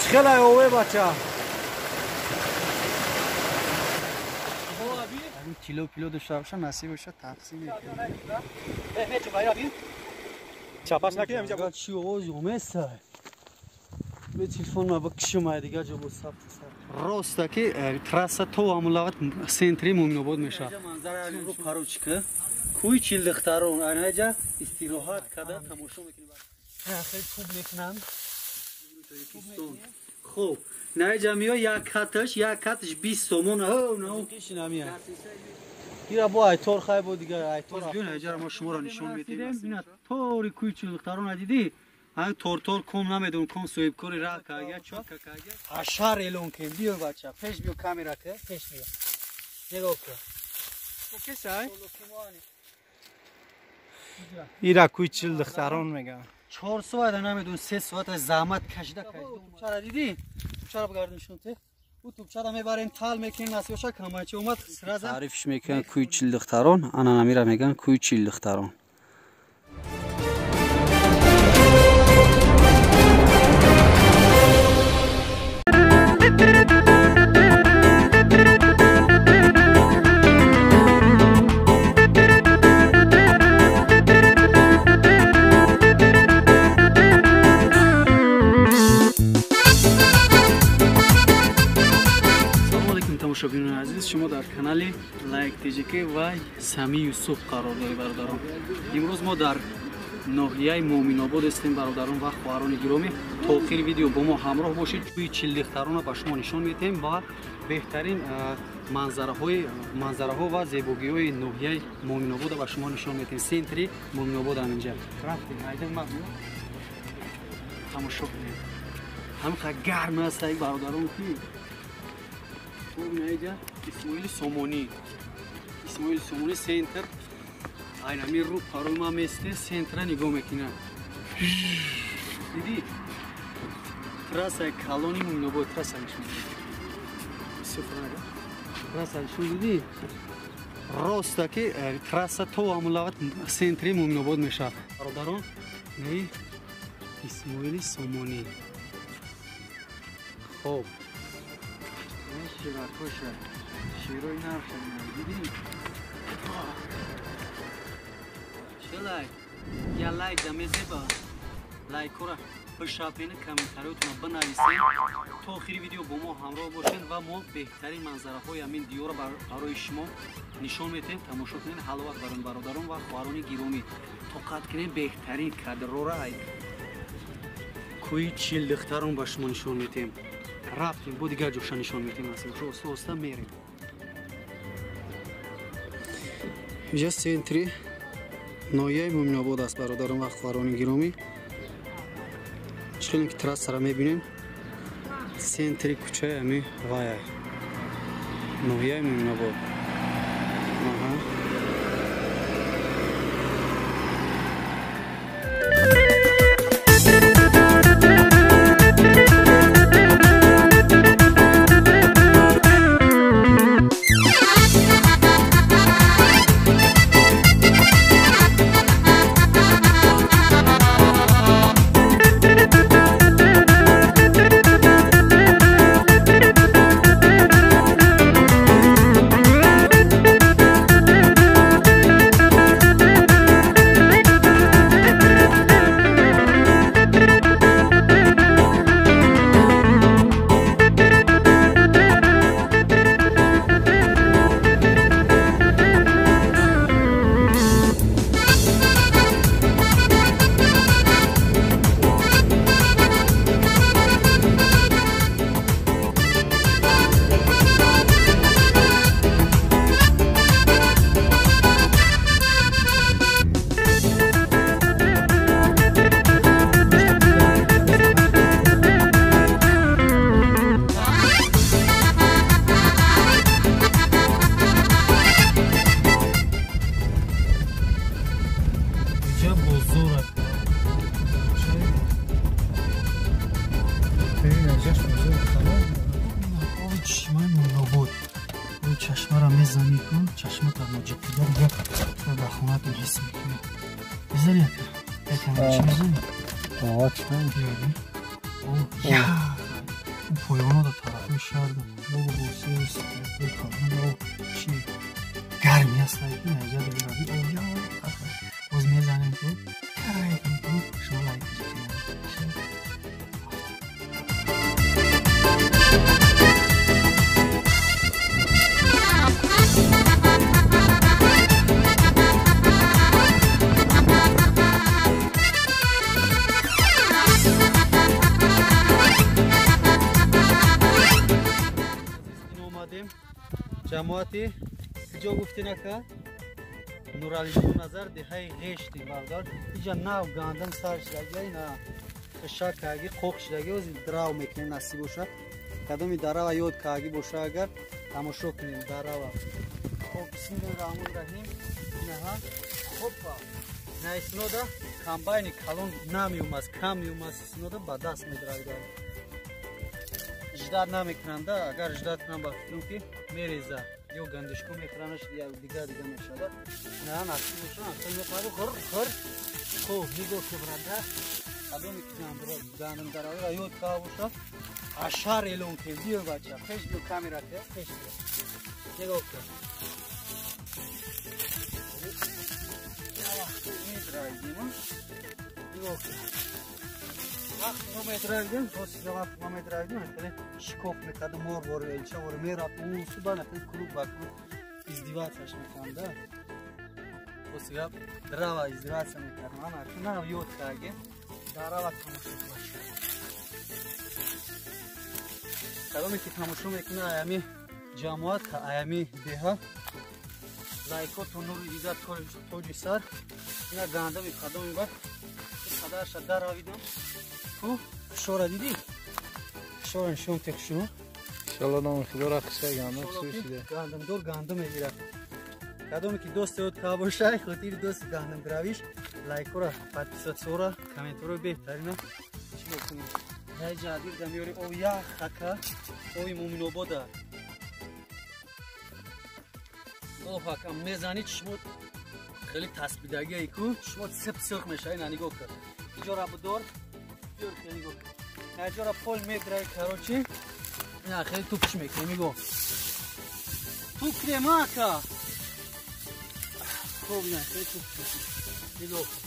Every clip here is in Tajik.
Чхелай ове бача. Кило пило дошта боша насиб боша тақсим мекунем. Чапаш накунем инҷа. Чӣ овоз омеса? Бе телефон ма бикшим ай дига ҷо бо сабт сабт. Роста ки трасса то амулават центри Муминобод мешавад. Манзара ру паручка. Кӯи Чилдихтарон айнаҷа истироҳат карда тамошо мекунем. Хеле хуб мекунанд. Хуб, наҷа миё як каташ 20 сомон. Ҳо, на. Кишинамия. Ира бо айтор хай бо дигар айтор. Биё наҷара мо шуморо нишон медиҳем. Бина тори кӯи Чилдихтарон дидӣ? Ҳан тортор ком намедон ком соҳибкори раҳ кага чо кага. Ҳашар элон кем биё бача, пеш биё камера ке, пеш биё. Нигоҳ кун. Кесай? Ира кӯи Чилдихтарон меган. 4 соат намедон 3 соат заҳмат кашида кашида. Тупчара дидӣ? Тупчара бигардон нишон те. У тупчара мебарем тал мекунем насибша камачи омад сразу. Таърифш мекунан кӯи Чилдихтарон, ана намира меган кӯи Чилдихтарон. Тамошобинони азиз, шумо дар канали Лайк ТЖК ва Сами Юсуф қарор доред бародарон. Имрӯз мо дар ноҳияи Муъминобод ҳастем бародарон ва хоҳарони гиромӣ. То охири видео бо мо ҳамроҳ бошед. Кӯи Чилдихтаронро ба шумо нишон медиҳем ва беҳтарин манзараҳо ва зебогиҳои ноҳияи Муъминободро ба шумо нишон медиҳем. Центри Муъминобод ҳаминҷа. Рафтем, айдем ма тамошо кунем. Ҳамқа гарм аст бародарон ки наиҷа Исмоили Сомонӣ. Исмоили Сомонӣ центр. Айнами рӯ парои ма месте центра нигоҳ мекунад. Дидӣ? Трассаи калони Муъминобод трасса нишон дидӣ. Трасса нишон дидӣ? Роста ки трасса то амулават центри Муъминобод мешавад. Бародарон, наи Исмоили Сомонӣ. Хоб. Ширакоша, широи нарша дидӣ? Чӣ лайк? Я лайк дамезеба. Лайкҳоро бишапена, комментариётонро бинависед. То охири видео бо мо ҳамроҳ бошед ва мо беҳтарин манзараҳои ҳамин диёрро барои шумо нишон медиҳем. Тамошо кунед, ҳаловат барон бародарон ва хоҳарони гиромӣ. Тоқат кунед, беҳтарин кадрҳоро кӯи Чилдихтарон ба шумо нишон медиҳем. Рафтем, бо дигар ҷоша нишон медиҳем. Оста оста мерем. Инҷа центри ноҳияи Муъминобод аст бародарон ва хоҳарони гиромӣ. Чӣ хеле ки трассаро мебинем, центри кӯчаи ҳами вая ноҳияи Муъминобод. Аҳа. Чашмаро мезанӣ кун, чашмата ноҷиқида дига дар хонатон ҳис мекунӣ. Мезанӣ ака? Якам чӣ мезанӣ? Чӣ? Я. Поёно да тарафи шаҳр да чи гарми аст наҷа дорави оя боз мезанем ку шумо лайк. Ҷамоати куҷо гуфтин ака? Нуралиҷон Назар деҳаи Ғештин бародар. Иҷа нав гандам сар шидаги, ина хишак каги, қоқ шидаги, ози драв мекунем насиб боша. Кадоми дарава ёд каги боша агар тамошо кунем дарава. Хоб бисмиллоҳи раҳмони раҳим. Инаҳа хопа. Наиснода комбайни калон намеумаз, кам меумаз, иснода ба даст медравида. Ждат намекунанда, агар ждат кунам ба фикрам ки мереза ё гандишко мехӯранаш дигар дига мешавад. На насиб боша, хел мехӯрад хӯр хӯр. Хуб нигоҳ ки брада, кадоме ки гандум даравиро ёд кава боша, ашар элон ки биё бача, пеш биё камера те, пеш биё. Нигоҳ кун. Нигоҳ кун. Вақти мо медравидем, рости вақти мо медравидем, хеле шикоф мекард, мор вор элча вор мерафт, суба нахел клуб ба клуб издеваться мекард, да. Рости гап драва издеваться мекард. Ана нав ёд карге, дарава тамошо баша. Кадоме ки тамошо мекунад аями ҷамоат, аями деҳа, лайкоту нури дида тоҷи сар, ина гандами кадоми бар қадарша даравидам. Ку шора дидӣ? Шора нишон тех шумо. Иншалло номи Худоро хиша гандум сӯшида. Гандумдор гандум мегирад. Кадоме ки дӯст ёд кава бошай, хотири дӯсти гандумдравиш, лайкора, подписатсиора, комментариро беҳтарина чӣ бикунем. Ҳайҷа дирда меёри ов ях хака, ови Муминобода. Оф ака мезани чишмот хеле тасбидагие ку, чишмот сип сирх мешава, ина нигоҳ кун. Иҷора будор, биёр ки нигоҳ кун. Иҷора пол метрай, короче. Ина хеле тупш мекунем, нигоҳ. Туп кунем, ака. Хуб, ина хеле туп мекунем. Нигоҳ кун.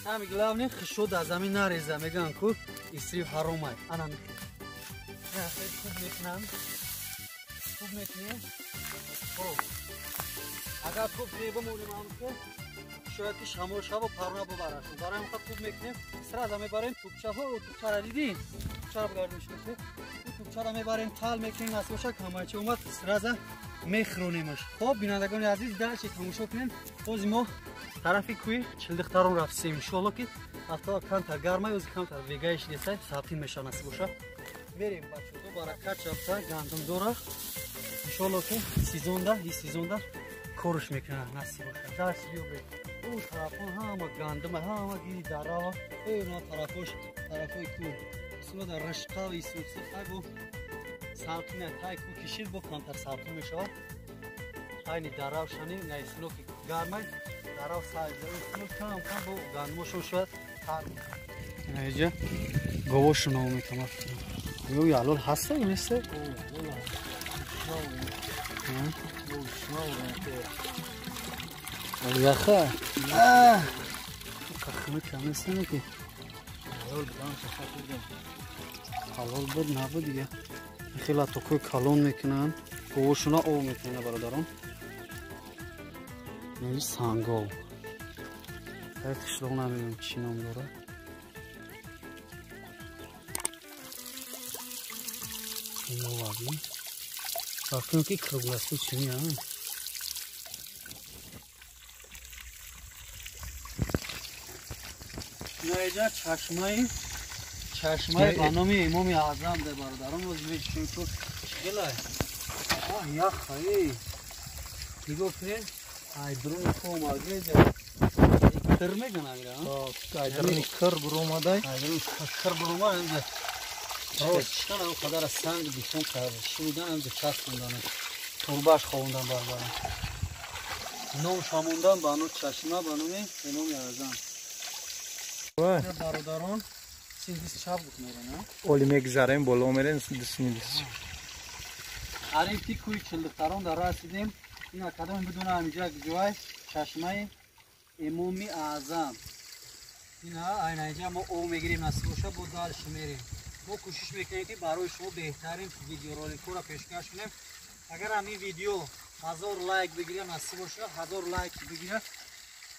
Самый главный хишод аз замин нареза, мегӯянд ку исриф ҳаромай. Ана мехел. Ина хеле туп мекунам. Туп мекунем. Хуб. Агар туп бимонем ҳам шояд ки шамол шава парона бубарад. Барои ҳам туп мекунем, сразу мебарем тупчаҳо, тупчара дидӣ? Тупчара бигардониш ку. Тупчара мебарем, тал мекунем, насиб боша камайча омад, сразу мехӯронемаш. Хоб бинандагони азиз, дальше тамошо кунем. Бози мо тарафи кӯи Чилдихтарон рафтем. Иншоалло ки ҳафта камтар гармай, ози камтар вегаиш несай, сабтин мешава насиб боша. Мерем бачаҳо, баракат шавта гандумдора. Иншоалло ки сезонда, ин сезонда корш мекунад насиб боша. Дальше биё бе. Он тарафон ҳама гандума, ҳама гири дарава. Эй, на тарафош, тарафои кӯ. Суна рашқав исуса тай бо салқина тай ку кишид бо камтар салқин мешавад. Айни дарав шани, на исуно ки гармай, дарав сайза. Исуно кам кам бо гандумошон шояд тар. Инаҷа говошон ом мекунад. Ё ялол ҳаста ё нест? Яха. Кахна каместа ки. Ҳалол буд набуд дига. Хеле токои калон мекунанд, говошона ов мекунанд бародарон. Ин сангов. Ай қишлоқ намедонам чӣ ном дорад. Иноваги. Вақте ки кругласти чӣ меа? Инаҷа чашмаи ба номи Имоми Аъзам де бародарон, боз мечишем ку чигелай. А яха эй. Нигоҳ кунед, ай дуруни ку омадеҷа. Кир мегӯянд агра? Ай дуруни кир буромадай. Ай дуруни кир буромад инҷа. Рост чиқан он қадар санг битон кард. Шунидан инҷа часпондан. Турбаш ховондан бародарон. Ном шамондан ба ном чашма ба номи Имоми Аъзам. Бародарон, Синдис чап гуфт мерена. Оли мегзарем, боло мерем, синдис. Қариб ки кӯи Чилдухтарон дар расидем. Ина кадом бидуна ҳамиҷа ҷой чашмаи Имоми Аъзам. Ина айна инҷа мо об мегирем, насиб боша, бо дальше мерем. Мо кӯшиш мекунем, ки барои шумо беҳтарин видеороликҳоро пешкаш кунем. Агар ҳамин видео 1000 лайк бигирад, насиб боша, 1000 лайк бигирад,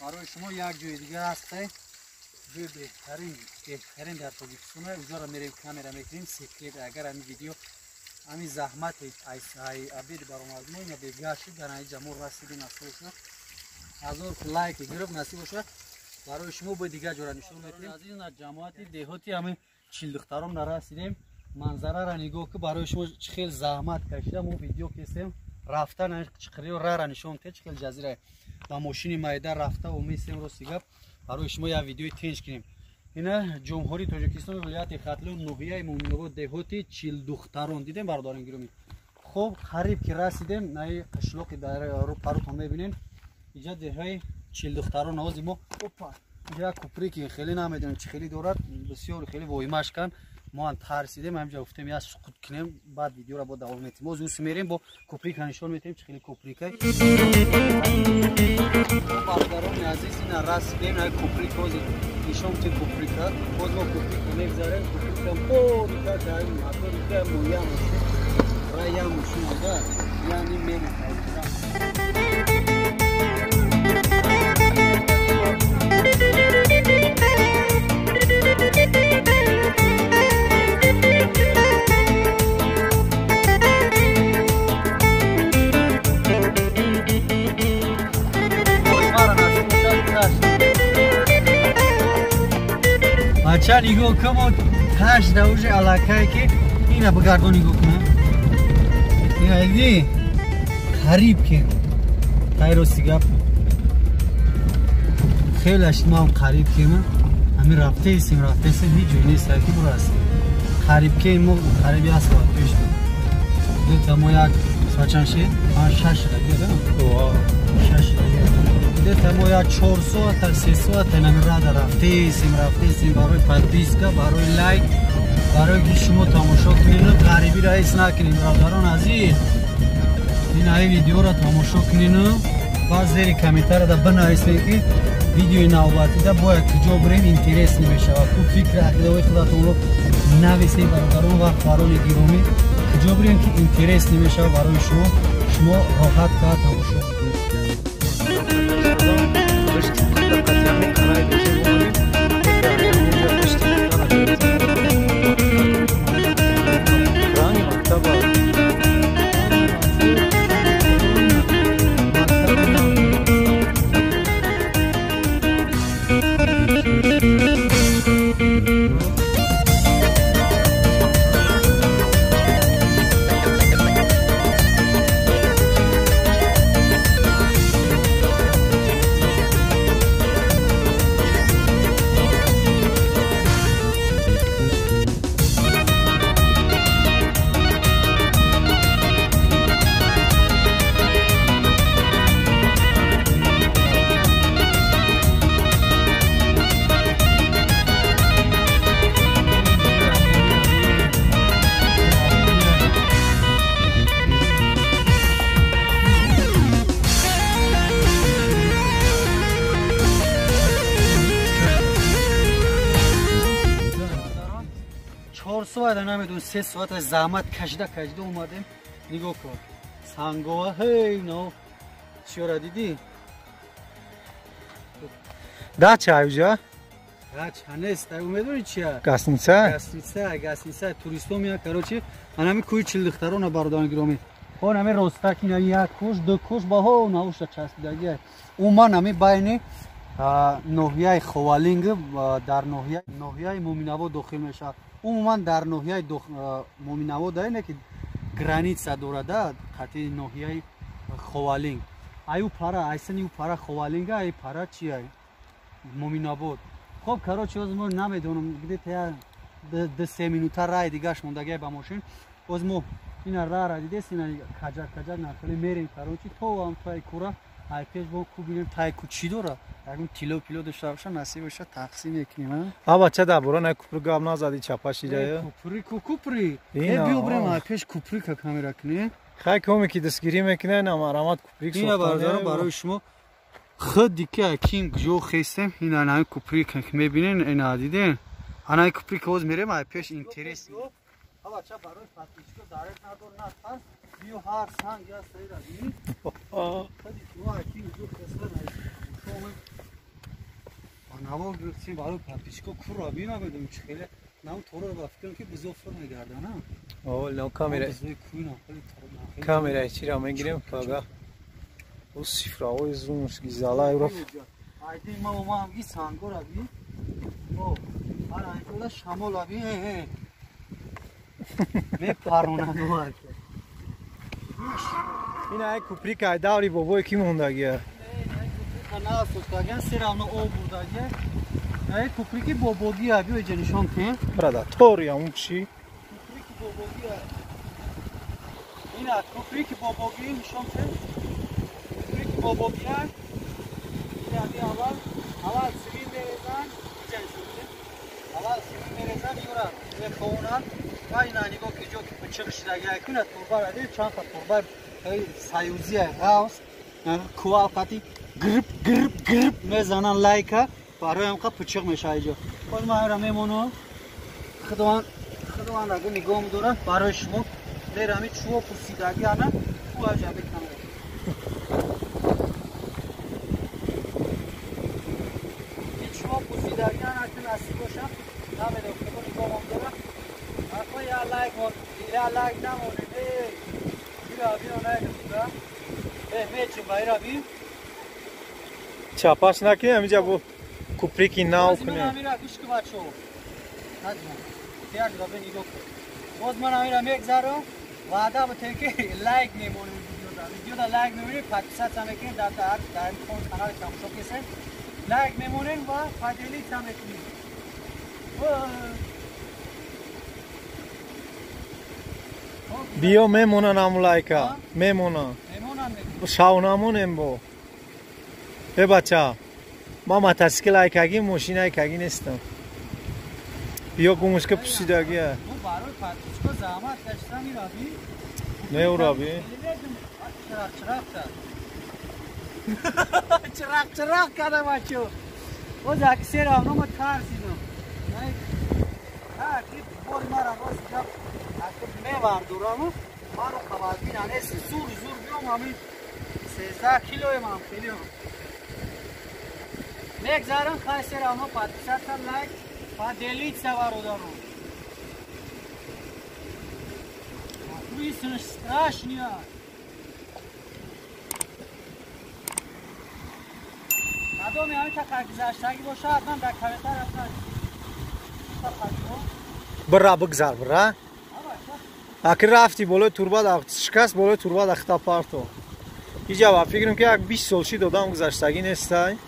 барои шумо як ҷои дигар ҳаст, ҷои беҳтарин, беҳтарин дар Тоҷикистон. Уҷоро мерем, камера мекунем, секрет. Агар ҳамин видео ҳамин заҳмати ай обед баромад мо ина бега шуд, дар ҳамин ҷа мо расидем, насиб боша, 1000 лайк гирифт, насиб боша, барои шумо бо дигар ҷора нишон медиҳем. Азиз ҷамоати деҳоти ҳамин Чилдухтарон нарасидем. Манзарара нигоҳ ки барои шумо чӣ хел заҳмат кашида мо видео кесем. Рафтан чиқириё рара нишон те чӣ хел ҷазира ба мошини майда рафта умесем. Рости гап, барои шумо як видеои тинҷ кунем. Ина Ҷумҳурии Тоҷикистон, вилояти Хатлон, ноҳияи Мӯминобод, деҳоти Чилдухтарон. Дидем, бародарон гиромӣ? Хуб, қариб ки расидем наи қишлоқи дар парутон мебинем. Иҷа деҳаи Чилдухтарон. Ҳози мо опа як куприки хеле намедонем чӣ хеле дорад, бисёр хеле воимаш кан. Мо ҳам тарсидем, ҳамҷа гуфтем як суқут кунем, баъд видеоро бо давом метем. Ҳози ус мерем, бо куприка нишон метем чӣ хеле куприка. Бародарони азиз, ина расидем на куприк. Ҳози нишон метем куприка. Боз мо куприка мегзарем, куприка порика дар моторика моя мошин рая мошин да, яъне мерем. Бача нигоҳ кун, мо ташда уже аллакай ки ина бигардон, нигоҳ кун. Ина диди? Қариб ки. Тай рости гап. Хеле шуд мо ҳам қариб ки ҳамин рафтаистем, рафтаистем, ҳеҷ ҷой нест ки бурасем. Қариб ки мо қариб як соат пеш буд. Дета мо як соат чанд шид? Панҷ шаш шуда биёда? Шаш шуда. Дета мо як 4 соата, 3 соата ҳамин рада рафтаистем, рафтаистем барои подписка, барои лайк, барои ки шумо тамошо кунед, ғарибиро ҳис накунед, бародарон азиз. Ин ҳамин видеоро тамошо кунед, баъд зери комментарияда бинависед, ки видеои навбатида бояд куҷо бирем, интересный мешавад. Ку фикри ақидаҳои худатонро нависед, бародарон ва хоҳарони гиромӣ, куҷо бирем ки интересный мешавад барои шумо, шумо роҳат кард тамошо кунед. Намедонам, 3 соат заҳмат кашида кашида омадем. Нигоҳ кун, сангова ҳей но чиёра дидӣ? Дача уҷа? Дача нест, умедонӣ чия? Гастиница? Гастиница, гастиница. Туристо меяд, короче, ана ҳамин кӯи Чилдухтарона, бародарони гиромӣ. Хон ҳамин ростак ина як кӯш, ду кӯш баҳо науша часпидаги. Умуман ҳамин байни ноҳияи Ховалинг дар ноҳияи Мӯминобод дохил мешавад. Умуман дар ноҳияи Мӯминобод ине ки граница дорада қатъи ноҳияи Ховалинг. Аю пара, айсани ю пара Ховалинга, ай пара чия? Мӯминобод. Хоб, короче, ҳозир мо намедонам, где-то я 2-3 минута рай дигаш мондагай ба мошин. Ҳозир мо ина рара дидес, ина каҷак каҷак нахеле мерем, короче, то ам тои кура. Ай пеш бо ку бинем тай ку чӣ дора? Ягон тило пило дошта боша, насиб боша тақсим мекунем, а? А бача дар бора на купри гап назади чапашидая. Купри ку купри. Э биё брем ай пеш купри ка камера кунем. Хай коме ки дастгирӣ мекунен, амарамат куприк сохтан. Ина бародарон барои шумо худ ки аким ҷо хестем, ина ана купри ки мебинен, ина диден. Ана купри ки ҳоз мерем ай пеш интерес. А бача барои подписчико зарар надор натарс. Биё ҳар санг я сайра бини. Худи ки мо аким ҷо хестем ай шумо наво гирифтем барои подписчико кура бинамедум чи хеле нам торо ба фикрам ки бузо фур мегардана. О, но камера. Камера чира мегирем пага. О сифраҳои зумш гизала Европ. Айди ма омам ги сангора би. О, ара айдола шамола би. Ме парона дуар. Ина ай куприка ай даври бобои ки мондагия. Ай куприка на сохтаган серавно об бурдагия. Ай куприки бобогия биё иҷа нишон кун. Брада, тори амун чи? Куприки бобогия. Ина куприки бобогия нишон кун. Куприки бобогия. Ина би аввал, аввал сивин мерезан, иҷа нишон кун. Аввал сивин мерезан, юра мехонан. Ва ина нигоҳ ки ҷо ки пичиқ шидагия куна турба ра дид чанд та турба союзия ғавс. Кувал қати грп грп грп мезанан лайка. Барои ҳамқа пичиқ мешава иҷо. Боз ман ара мемонам. Худованд худованд агар нигоҳ медорад барои шумо мерами чӯ пурсидаги ана ӯ аҷа бикамера. Чӯ пурсидаги ана ки насиб боша намедонам худо нигоҳ медорад. Ако я лайк мон, я лайк намонед. Эй, бира биё найгӯ. Э, мечим байра би. Чапаш накунем инҷа бо куприки нав кунем. Ман амира гӯш ку бачо. Наҷма. Як дабе нигоҳ кун. Боз ман амира мегзарам. Ваъда битем ки лайк мемонем видеода. Видеода лайк мемонем, подписаться мекунем дар дар ин канал тамошо кесем. Лайк мемонем ва поделиться мекунем. Биё мемонан ам лайка. Мемонан. Мемонан мекунем. Шав намонем бо. Э бача. Ма мотосикл айкаги, мошин айкаги нестам. Биё гумушка пусидагия. Ну барои подписчико заҳмат кашида мираби. Не ураби. Чирақ чирақ та. Чирақ чирақ када бачо. Боз аксер авно ма тарсидам. Ҳа, ки бори мара рост гап акр мевардораму маро қавалбин анеси зур зур биём ҳамин 13 килоем ҳам хелиам. Мегзарам хай серавно подписаться, лайк, поделиться бародарон. Висиш страшня. Кадоми ҳамин тақа гузаштагӣ боша ҳатман дар комментар ҳатман. Бира бигзар бира. Акр рафти болои турба да шикаст болои турба да хита парто. Иҷа ба фикрам ки як 20 сол шид одам гузаштагӣ нестай.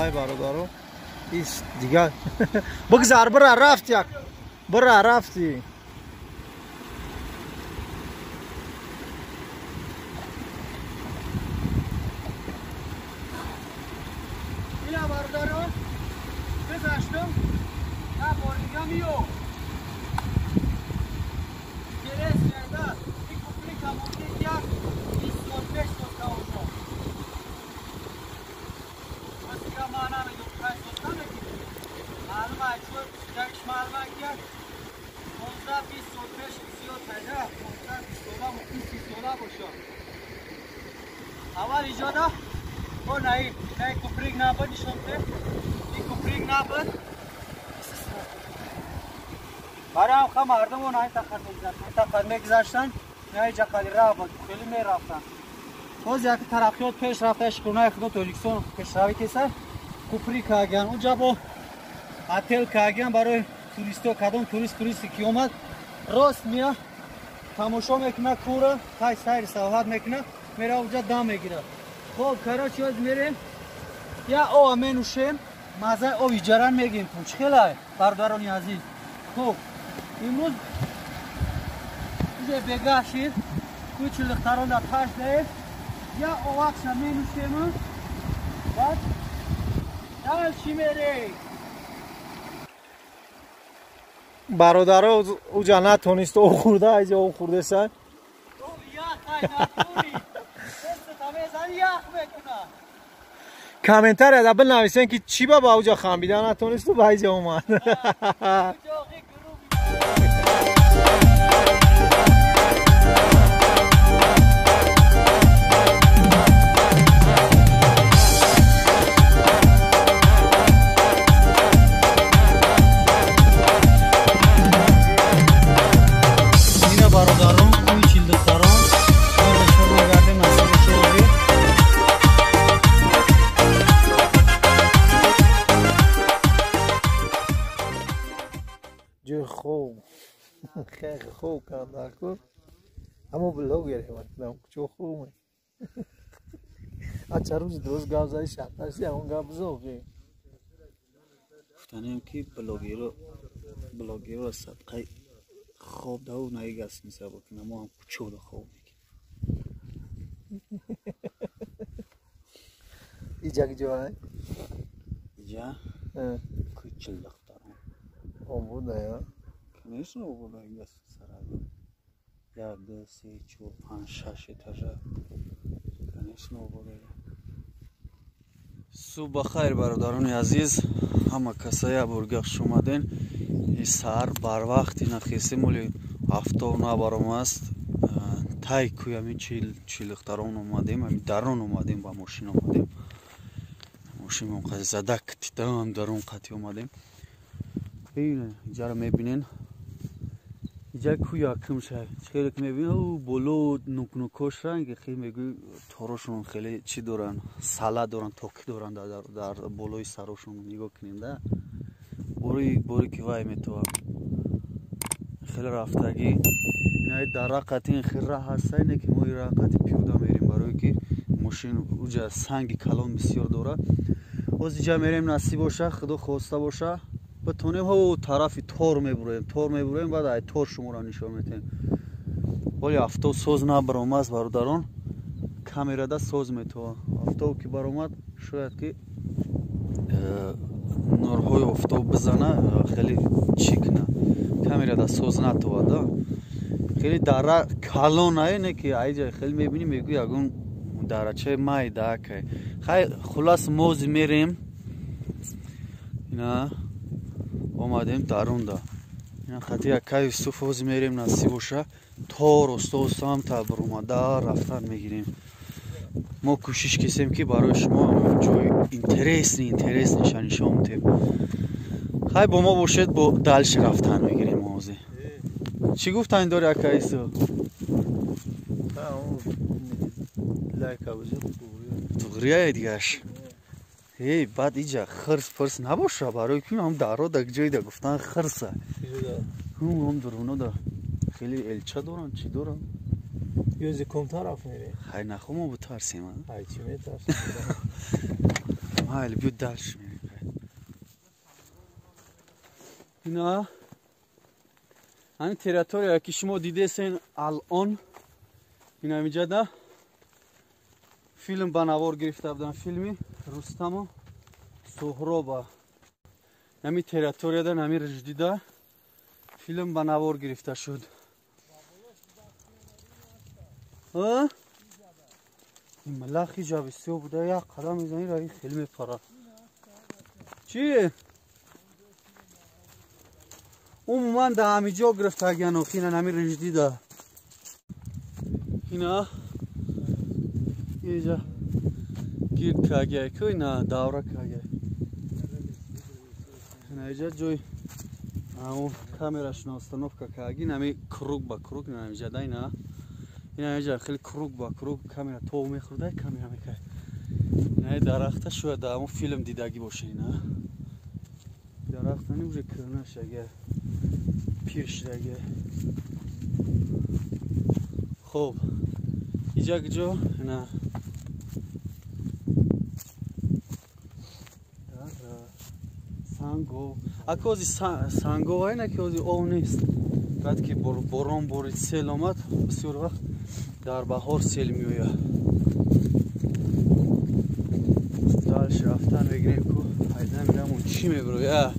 Ай бародаро, ис дигар бигзар бира рафт як бира рафти. Ина бародаро гузаштам на бор дига миё интерес карда и куприка монди як 20 сол пеш соста ошо. Маълум ай чӯ пусидагиш маълум ай як 15-20 сол пеш зиёд пайда 15-20 сола мумкин 30 сола боша. Аввал иҷода о наи наи куприк набуд нишон де. И куприк набуд. Барои ҳам мардум он ай тақад мегузаштанд, наи ҷақали раҳ буд, хеле мерафтанд. Боз як тараққиёт пеш рафта шукрнаи худо Тоҷикистон пешравӣ кеса куприк каган. Унҷа бо отел каган барои туристо кадом туристе ки омад рост мея тамошо мекуна кура, хай сайр саёҳат мекуна, мера унҷа дам мегирад. Хоб, короче, оз мерем. Я ова менӯшем, мазаи оби ҷаран мегем тун. Чӣ хелай, бародарони азиз? Хоб, имрӯз иже бегаҳ шид, кӯи чилдухтарон дар таш даем. Я овақша менӯшему, баъд дал чӣ мерем? Бародаро, уҷа натонист об хӯрда, айҷа об хӯрдеса. Комментарияда бинависен, ки чӣ ба уҷа хамбида натонисту ба айҷа омад. Бародарон, кӯи чилдухтарон мегардем, насиб шоди. Ҷои хоб, хеле хоб кардаку, аммо блогер кучо хоб. Ача рӯзи дуруст гап зади, шарташди ҳамон гап бизофи. Гуфтанем, ки блогеро садқаи хоб дау наигас мисабо, ки мо ҳам кучода хоб мекунем. Иҷа куҷоай? Иҷа кӯи чилдухтарон. Обуда я? Конечно, обуда. Игас сарага як, ду, се, чор, панҷ, шаш этажа, конечно, обуда. Субҳ бахайр, бародарони азиз, ҳама касая бурга хуш омаден. И саҳар барвақт ина хесем, оли ҳафтов набаромаст. Тай кӯи ҳамин чилдухтарон омадем, ҳамин дарон омадем, ба мошин омадем. Мошинмон қати задак титам дарон қати омадем. Иҷаро мебинен, иҷа кӯ якум шай. Хеле ки мебинен, боло нукнукош ранги хел мегӯй, торошон хеле чӣ доранд, сала доранд, токи доранд дар болои сарошон. Нигоҳ кунем да, бори бори ки вай метова хеле рафтагӣ. Инаи дара қатин хел раҳ ҳаста, ине ки мо ира қати пиёда мерем, барое ки мошин уҷа санги калон бисёр дорад. Боз иҷа мерем, насиб боша, худо хоста боша, битонем ҳо тарафи тор мебуроем, тор мебуроем, баъд ай тор шуморо нишон метаҳем. Оли афтоб соз набаромаст, бародарон, камерада соз метова. Афтоб ки баромад, шояд ки нурҳои офтоб бизана, хеле чӣ куна, камерада соз натовада. Хеле дара калонае, не ки айҷа хеле мебинӣ, мегӯ ягон дарачаи майдаакай. Хай, хулас, мози мерем. Ина омадем дарунда, ина хати якай Юсуф. Ҳози мерем, насиб боша, то росто самта баромада рафтан мегирем. Мо кӯшиш кесем, ки барои шумо ҷои интересный интересный ша нишон медиҳем. Хай, бо мо бошед, бо дальше рафтан мегирем. Ҳозир чӣ гуфтан дори, ака Юсуф? Туғрияе дигаш. Эй, баъд иҷа хирс пирс набоша, барои ки ҳам даро да ҷойда гуфтан хирса, ҳам дурунода хеле элча доранд, чӣ доранд. Ёзи ком тараф мерем? Хай, нахо мо битарсем. Ай, чӣ метарсем? Майли, биё, дальше мерем. Ина ҳамин территория, ки шумо дидесен алон, ина ҳамиҷада филм ба навор гирифта будам, филми Рустаму Суҳроба. Ҳамин территорияда, ҳамин риждида филм ба навор гирифта шуд. Малахи ҷа бисёр буда, як қадам мезанӣ, раи хеле мепара. Чи умуман да ҳамиҷо гирифтагиан, охина ҳамин риждида. Ина иҷа гирд кагиай ку, ина давра кагиай. Ина иҷа ҷои камерашона установка каги, ами круг ба круг. Ина иҷа да, ина иҷа хеле круг ба круг камера тов мехӯрда, камера мекай. Ина дарахта шояд дар ҳамон филм дидагӣ боша. Ина дарахтани уже кӯҳна шудага, пир шудага. Хоб, иҷа куҷо? Ина Санго. Ака ози санго ай на ки ози ов нест. Баъд ки борон борид, сел омад, бисёр вақт дар баҳор сел меояд. Дальше рафтан мегирем ку айда мирамон чӣ мебироя.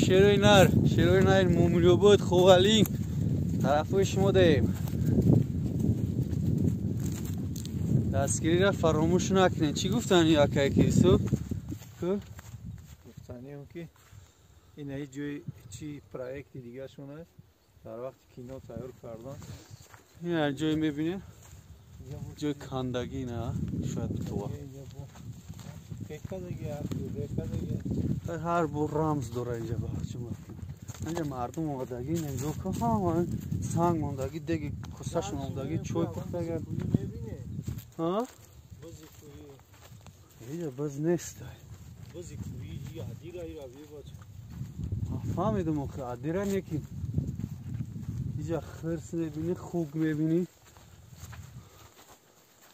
Шерои нар, шерои нар Мумлиобод, Ховалинг тарафҳои шумо даем. Дастгириро фаромӯш накунед. Чӣ гуфтани акай Юсуф? Гуфтаниам ки ин ҷои чи проекти дигашон аст, дар вақти кино тайёр кардан. Ин ҷое мебинед, ҷои кандагӣ на шояд битова. Ҳар бор рамз дора инҷа бача. Инҷа мардум омадагӣ, нигоҳ кун, ҳама санг мондагӣ, деги косашон омадагӣ, чой пухтага. Ҳа? Инҷа баз нест. Бузи кӯҳӣ адира ира бача. Фаҳмидум охи адира неки. Инҷа хирс мебинӣ, хук мебинӣ.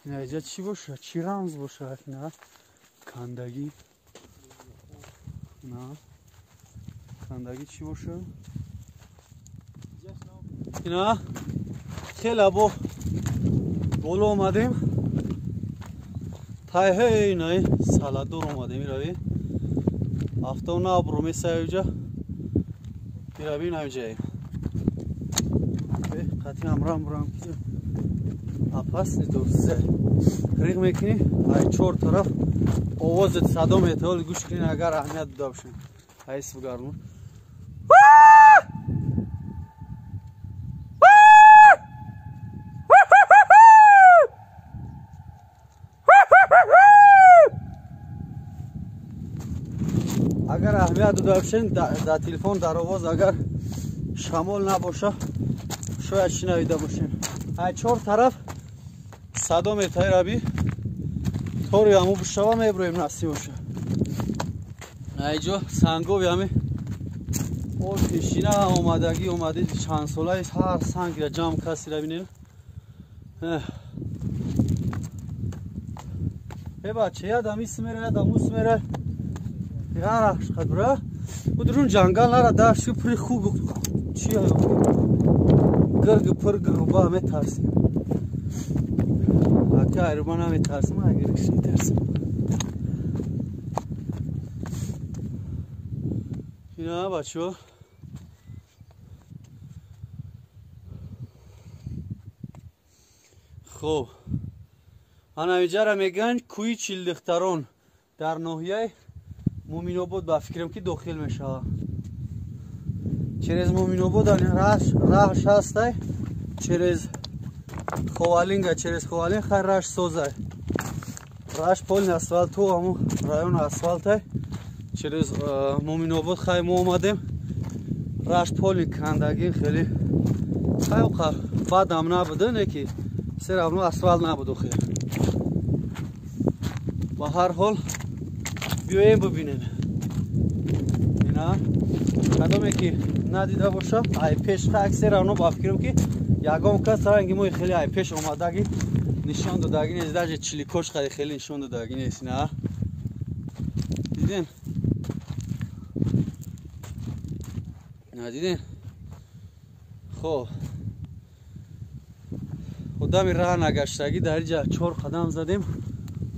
Инҷа чӣ бошад? Чӣ рамз бошад? На? Кандагӣ. На. Кандагӣ чӣ бошад? Ина хеле бо боло омадем. Тайҳои инаи саладор омадем ирави. Афтона абру месаёҷа. Ирави инҷаем. Қатъи ҳамроҳам бурам ки опасный дорзе. Риғ мекунӣ, ай чор тараф овозат садо метавол, гӯш кунӣ, агар аҳамият дода бошем. Айс бугармон. Агар аҳамият дода бошем, дар телефон дар овоз агар шамол набоша, шояд шинавида бошем. Ай чор тараф садо метаи раби. Тори ҳаму бишава меброем, насиб боша. Айҷо сангови ҳами об пешина омадагӣ омади чанд солаи ҳар сангира ҷамъ касира бинем. Э бача, ядам исмера, ядам усмера. Яраш қадра. Удрун ҷангал нара дашу при хуг чи гирг пирг руба метарсим. Ака айруба наметарсим, агиргш метарсим. Ина бачо. Хоб. Ана иҷара мегӯянд кӯи Чилдихтарон дар ноҳияи Муминобод ба фикрам ки дохил мешавад. Через Муминобод раҳш ҳастай, через Ховалинга, через Ховалинг хай раш созай. Раш полный асфалт, ту ҳамун район асфалтай. Через Муминобод хай мо омадем. Раш полный кандагӣ хеле хай оқа бадам набуда, не ки все равно асфалт набуд охир. Ба ҳар ҳол биёем бибинем. Ина кадоме ки надида боша, ай пеш хай все равно ба фикрам ки ягон кас ранги мои хеле ай пеш омадагӣ нишон додагӣ нест, даже чиликош хади хеле нишон додагӣ нест. На диден? На диден? Хоб, одами раҳ нагаштагӣ дар инҷа чор қадам задем,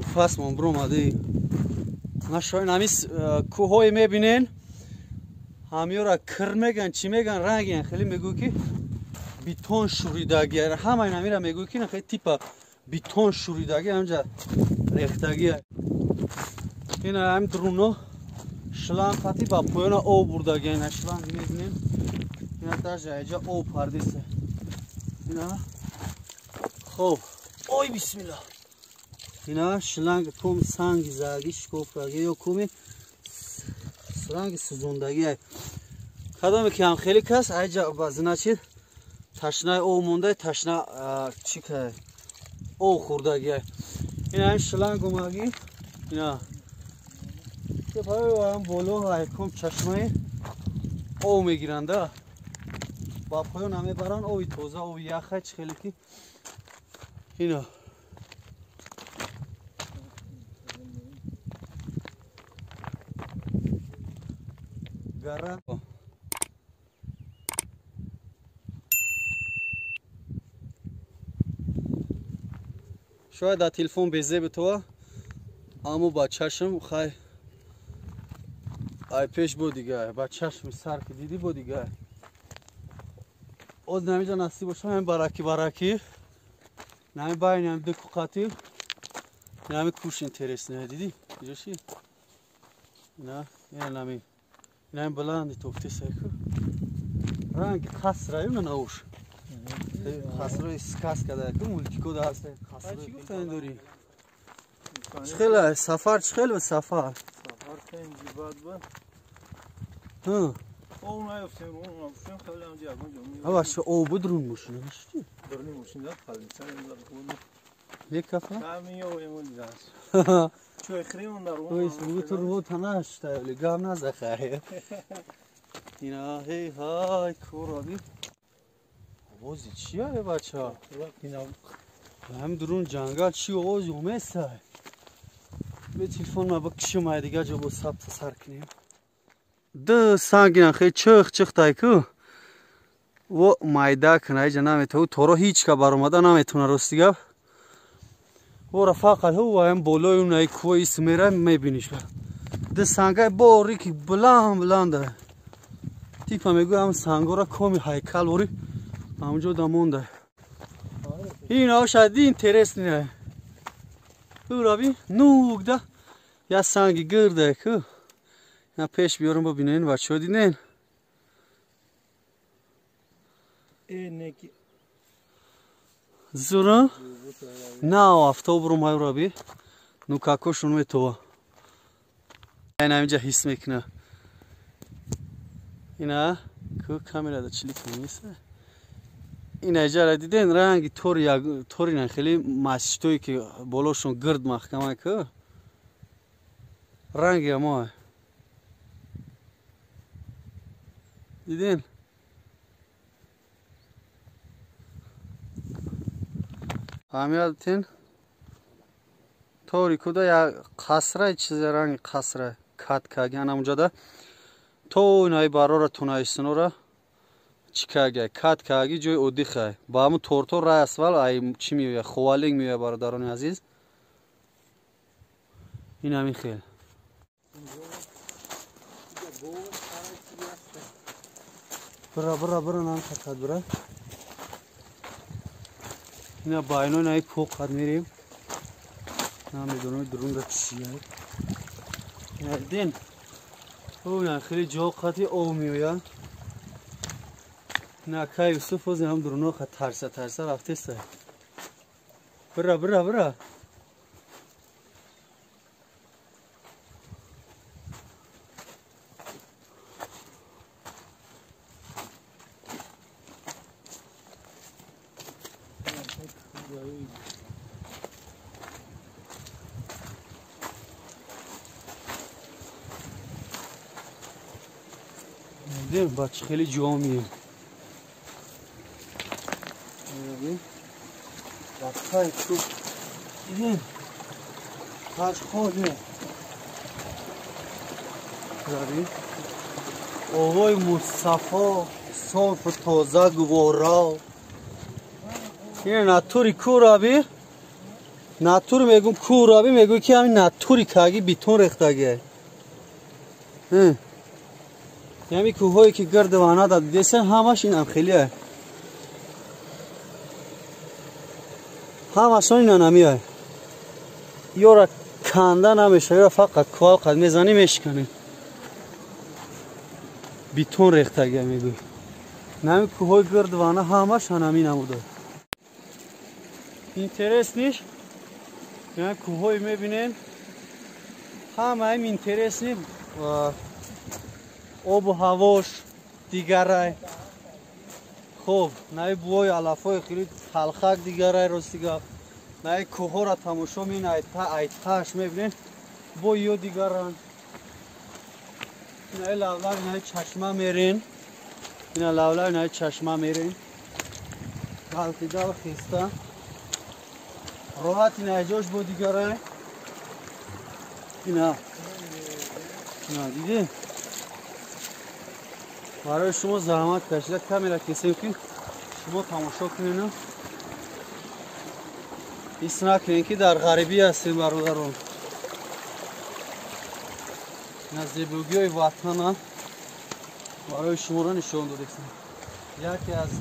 уфасмон биромадӣ. Нашоин ҳами кӯҳое мебинен, ҳамиёра кир меган, чӣ меган, рангиян хеле мегӯй ки бетон шӯридагӣ. Ҳамаи ҳамира мегӯй ки хеле типа бетон шӯридагӣ ҳамҷа рехтагӣ. Ина ҳами друно шланг хати ба поёна об бурдагӣ. Ина шланг мебинем, ина даже айҷа об пардиста. Ина хоб, ой бисмилла. Ина шланг ком санги зарги шикофтагӣ ё коми ранги сӯзондагӣ. Кадоме ки ҳам хеле кас айҷа значит ташнаи об монда, ташна чӣ кай об хӯрдагӣ. Ина ҳам шланг омагӣ, ина ҳам боло айком чашмаи об мегиранда, ба поён намебаранд оби тоза, оби яха чӣ хеле ки ина. дигара. Шояд дар телефон безеб това, аммо ба чашм хай ай пеш бо дигар, ба чашми сар ки дидӣ бо дигар. Оз намиҷа насиб бошам, ҳамин бараки бараки. Нами байни ҳам ду куқати. Нами куш интересне, дидӣ? Иҷо ши? На, ина нами. Нами баланди тофти сайку. Ранги қасра юна науш. Қасрои сказка да ку мультико да ҳаст. Қасро чӣ гуфтан дорӣ? Чӣ хела сафар, чӣ хела сафар? Сафар хеле бад буд. Ҳа. Об наёфтем, рон наёфтем, хеле ҳам ягон ҷо. Ава шо об буд рун мошина, нашти? Дурни мошина палица дар Як кафа? Ҳамин ё эмон дидас. Чой хрим дар рон. Ой, бу ту ру танаш та, гам назахай. Ина ҳей ҳай кураби. Овози чия бача? Ҳам дурун ҷангал чи овози умесай? Бе телефон ма бикшим ай дига ҷо бо сабт сар кунем. Ду сангина хе чих чих тай ку. Во майда кун айҷа наметаву торо ҳеҷ ка баромада наметавона рости гап. Вора фақат ҳу ам болои он ай кӯи смера мебиниш. Ду сангай бори ки баланд баланда. Типа мегӯям сангора коми ҳайкал вори ҳамҷо да монда. Ин шади интересный. Ураби нугда я санги гирда ку. На пеш биёрам бибинен бачаҳо диден. Зура? На автобуру майураби. Ну какошун метова. Ина инҷа ҳис мекуна. Ина ку камера да чили нест. Ина иҷара диден ранги тори тори на хеле масҷидое ки болошон гирд маҳкама ку. Ранги мо. Диден? Аҳамият тори куда я қасра чизе ранги қасра кат каги анамуҷада то инаи барора тунаисинора чӣ каги кат каги ҷои оддихай ба ҳамун торто рай асфал ай чӣ меояд ховалинг меояд бародарони азиз. Ин ҳамин хел. Бира бира бира нам қад бира. Ина байно наи кӯҳ қад мерем. Намедонам дурунда чия. Ина дин. Ина хеле ҷо қати об меояд. Ина кай Юсуф оз ҳам дуруно қад тарса тарса рафтеста. Бира бира бира. Бача хеле ҷо меем. Дидем ҳаш холе. Овои Мустафо софу тоза гувора. Ин натури кӯраби. Натур мегум кӯраби мегӯй ки ҳамин натури каги битон рехтаги. Ҳамин кӯҳое ки гирди вана да дидесен ҳамаш инам хелие. Ҳамашон инан ҳамиай. Ёра канда намеша, ёра фақат кӯҳ қад мезанӣ мешиканӣ. Битон рехтагия мегӯй. Ҳамин кӯҳои гирди вана ҳамаш ҳамин намуда. Интерес ниш? Ҳамин кӯҳое мебинен ҳамаим интересни обу ҳавош дигарай. Хоб, наи бувои алафҳои хеле талхак дигарай рости гап. Наи кӯҳҳоро тамошо мин айтааш мебинен бо ё дигаранд. Наи лавлав наи чашма мерен. Ина лавлав наи чашма мерен. Ғалтида ва хеста. Роҳат ина ҷош бо дигарай. Ина. Ина дидӣ? Барои шумо заҳмат кашида камера кесем ки шумо тамошо кунед. Ҳис накунед ки дар ғарибӣ ҳастем бародарон. Ина зебогиҳои ватана барои шуморо нишон додем. Яке аз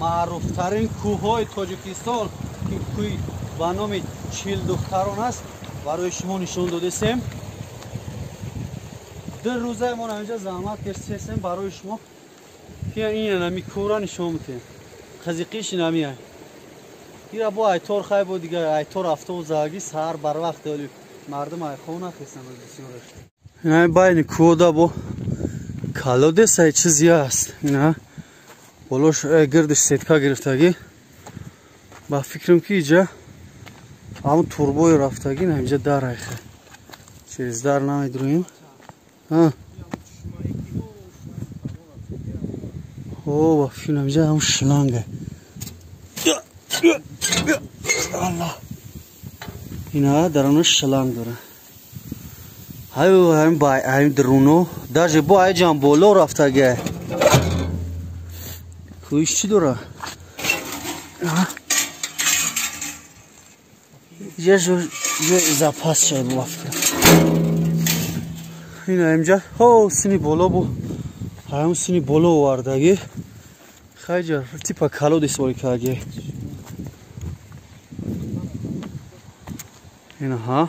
маъруфтарин кӯҳҳои Тоҷикистон ки кӯҳи ба номи Чилдухтарон аст барои шумо нишон додесем. Ду рӯза мо инҷа заҳмат кашидем барои шумо ки ин нами кӯҳро нишон медиҳем. Қазиқиш инамия. Ира бо айтор хай бо дигар айтор автобус заги саҳар барвақт оли мардум айхона хестанд бисёраш. Ина байни кӯҳда бо колодец ай чизи аст. Ина болош гирдиш сетка гирифтагӣ. Ба фикрам ки иҷа ҳамун турбои рафтагӣ на инҷа дар айхе. Через дар намедруем. О, ба фикрам инҷа ҳамун шланга. Аллоҳ. Ина даруно шланг дора. Ҳаю ҳам бай ҳам даруно даже бо айҷан боло рафтагӣ. Кӯиш чӣ дора? Иҷа запас шай бо фикрам. Ина инҷа ҳо сини боло бу. Ҳам сини боло овардагӣ. Хайҷа типа колодец вори кардагӣ. Инаҳа.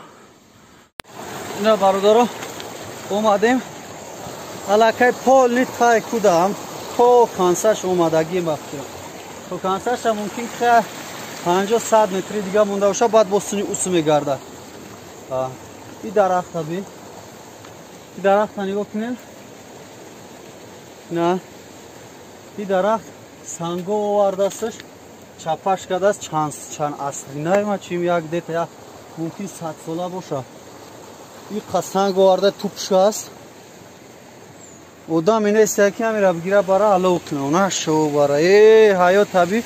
Ина бародаро омадем. Аллакай полни тай кудам. То кансаш омадагӣ ба фикрам. То кансаша мумкин ки 50-100 метри дига монда боша, баъд бо сини усу мегардад. И дарахта би. И дарахта нигоҳ кунед. На. И дарахт санго овардасташ, чапаш кардааст чанд асри. Наима чим як дета як мумкин 100 сола боша. И санг оварда тупш аст. Одам инест ки ҳамира бигира бара алов куна. Она шо бара. Э, ҳаёт таби.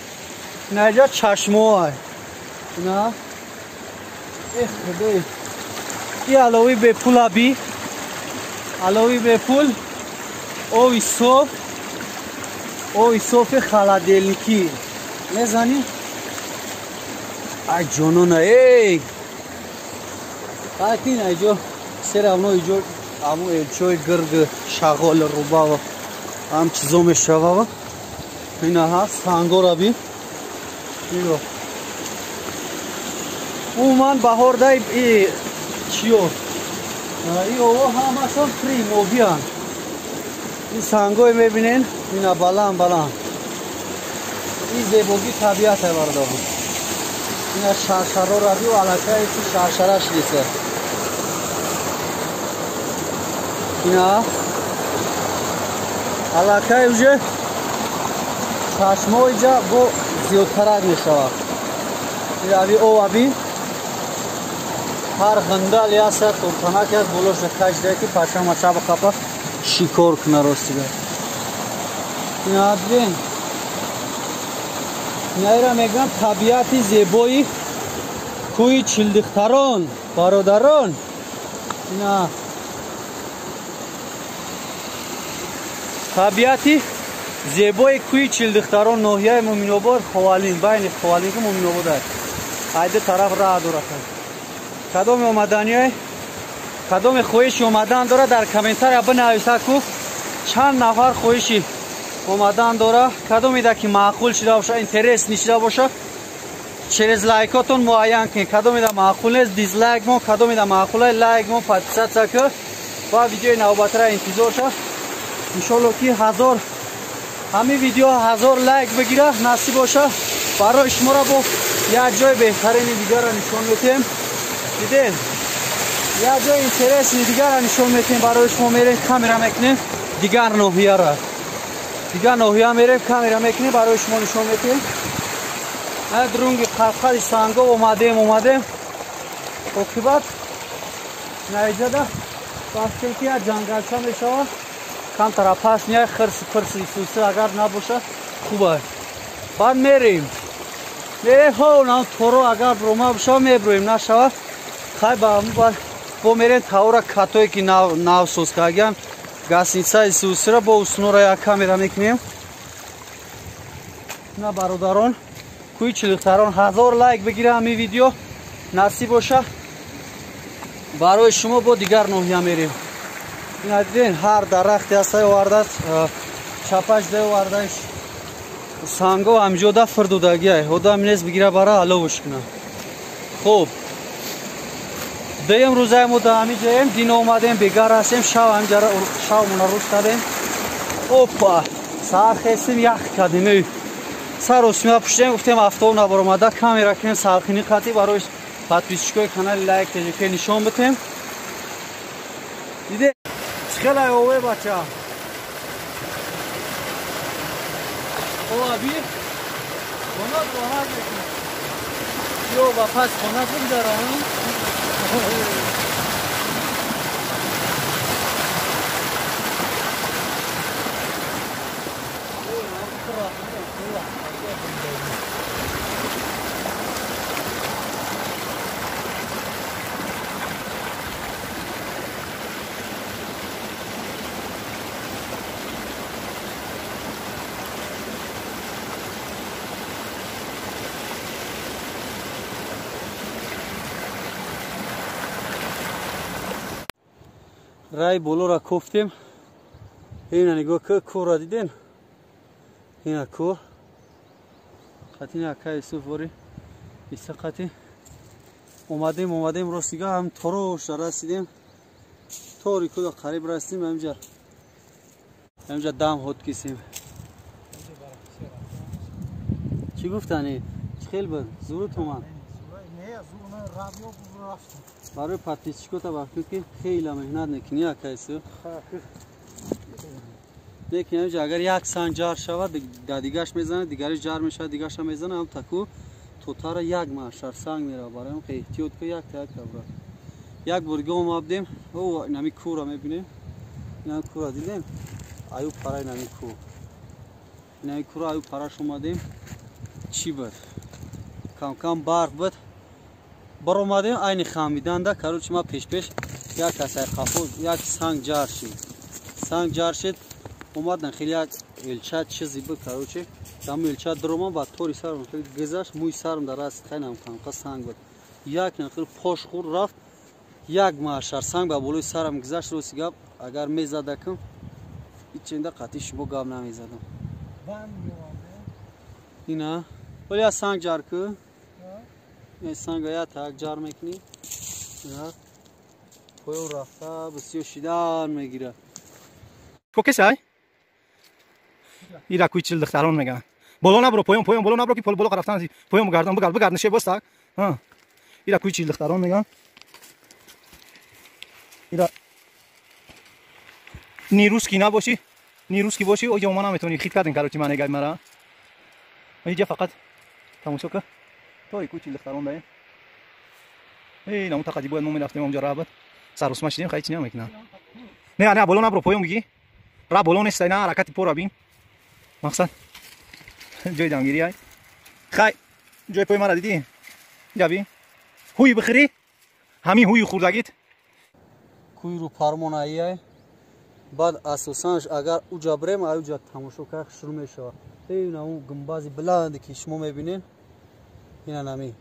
Ина иҷа чашмо ай. Ина. Э, худой. И алови бепул аби. Алови бепул. Ови соф. Ови софи холодильники. Мезани? Ай ҷонона, эй. Акин айҷо все равно иҷо аму элчои гирг шағол рубава ҳам чизо мешавава. Ина ҳаст сангора би. Нигоҳ. Умуман баҳорда и чиё? И ово ҳамашон примобиянд. Ин сангое мебинен, ина баланд баланд. Ин зебогии табиат бародарон. Ина шаршаро бию аллакай ки шаршараш нест. Ина аллакай уже чашмо иҷа бо зиёдтарак мешавад. Ирави оваби ҳар ғиндал яса туртанак аст болоша кашида ки паша мача бихапа шикор куна ростига. Ина бибин. Инаира мегӯям табиати зебои кӯҳи Чилдихтарон, бародарон. Ина табиати зебои кӯҳи Чилдихтарон, ноҳияи Муминобод, Ховалин, байни Ховалин ки Муминобод аст. Ай ду тараф раҳ дорад. Кадоми омаданиай, кадоми хоҳиши омадан дорад дар комментария бинависад ку чанд нафар хоҳиши омадан дора, кадомида ки маъқул шида боша, интересный шида боша, через лайкотон муайян кунед. Кадомида маъқул нест, дизлайк мон, кадомида маъқул аст, лайк мон, подписаться ку ва видеои навбатра интизор ша. Иншолло ки 1000 ҳамин видео 1000 лайк бигира, насиб боша. Барои шуморо бо як ҷои беҳтарини дигарро нишон медиҳем. Дидем? Як ҷои интересни дигарро нишон медиҳем барои шумо. Мерем камера мекунем дигар ноҳияро. Дигар ноҳия мерем камера мекунем барои шумо нишон медиҳем. Друнги қадқади санго омадем. Оқибат наиҷада вақте ки як ҷангалча мешавад, камтара пас ния хирси пирси суси агар набоша хуб аст. Баъд мерем. Мерем ҳо нам торо агар рома бошава меброем, нашава хай ба ҳамун баъд бо мерем тавра катое ки нав соз кардагиан Гасницаи сусира бо уснора як камера мекунем. На бародарон, кӯи чилдухтарон 1000 лайк бигира ҳамин видео насиб боша. Барои шумо бо дигар ноҳия мерем. Ина диден ҳар дарахте ҳастай овардааст, чапаш дай овардааш. Санго ҳамҷода фирдудагиай. Одам нест бигира бара аловш кунад. Хуб. Дуюм рӯзаи мо да ҳамин ҷоем, дин омадем, бегар ҳастем, шав ҳамҷара шавмона рӯз кардем. Опа! Саҳар хестем, ях кардем. Сар осмия пуштем, гуфтем автобус набаромада, камера кунем салқини қатӣ барои подписчикои канали Лайк ТЖК нишон битем. Диде хеле ове бача. О аби хона роҳат мекунад. Ё ба пас хона бигзарам. Рай болора кофтем. Ина нигоҳ ки кӯҳро дидем. Ина кӯҳ. Қатини ака Юсуф вори иста қати. Омадем, омадем рост дига ҳам торош расидем. Тори кӯҳ қариб расидем ҳамҷа. Ҳамҷа дам ҳод кисем. Чӣ гуфтани? Чӣ хел буд? Зурут омад. Барои подписчикота вақте ки хеле меҳнат мекунӣ ака Юсуф. Лекин ҳамҷа агар як сан ҷар шавад, да дигаш мезанад, дигариш ҷар мешавад, дигаша мезанад, ҳам таку тотара як маҳшар санг меравад. Барои он эҳтиёт ку як та як кабра. Як бурга омадем, о инами кӯра мебинем. Инами кӯра дидем? Аю пара инами кӯ. Инами кӯра аю параш омадем. Чӣ буд? Кам-кам барф буд. Баромадем айни хамиданда, короче ма пеш-пеш як касай қафо, як санг ҷар шид. Санг ҷар шид, омадан хеле як элча чизи буд, короче. Даму элча даромад ба тори сарам хеле гузашт, мӯи сарам дар раст хайнам камқа санг буд. Як нахел пош хӯр рафт, як маҳшар санг ба болои сарам гузашт. Рости гап, агар мезадакам, ҳеҷ қатъи шумо гап намезадам. Ина, вале я санг ҷар ку. Санга я так ҷар мекунӣ. Поён рафта бисёр шидан мегирад. Ко кесай? Ира кӯи чилдухтарон мегӯянд. Боло набро, поён, поён, боло набро ки боло рафтан, поён гардан, бугард, бугард, неше боз так. Ҳа. Ира кӯи чилдухтарон мегӯянд. Ира ни русский набошӣ, ни русский бошӣ, оҷа ма наметавонӣ хит кардем, короче, ман эгай мара. Иҷа фақат тамошо кар. То кӯи чилдухтарон даем. Эй, намун тақади бояд мо мерафтем онҷо раҳбат. Сарусма шидем, хай чи намекунам. Не, не, боло набро, поён бигӣ. Ра боло нест, на ҳаракати пора бин. Мақсад ҷои дамгирӣ ай. Хай, ҷои пои мара дидӣ? Ҷаби. Ҳуй бихӯрӣ? Ҳамин ҳуи хӯрдагит. Кӯи рӯ пармон ай. Баъд асосан агар уҷа бирем, ай уҷа тамошо кард шурӯъ мешавад. Эй, намун гумбази баланде ки шумо мебинед, ина нами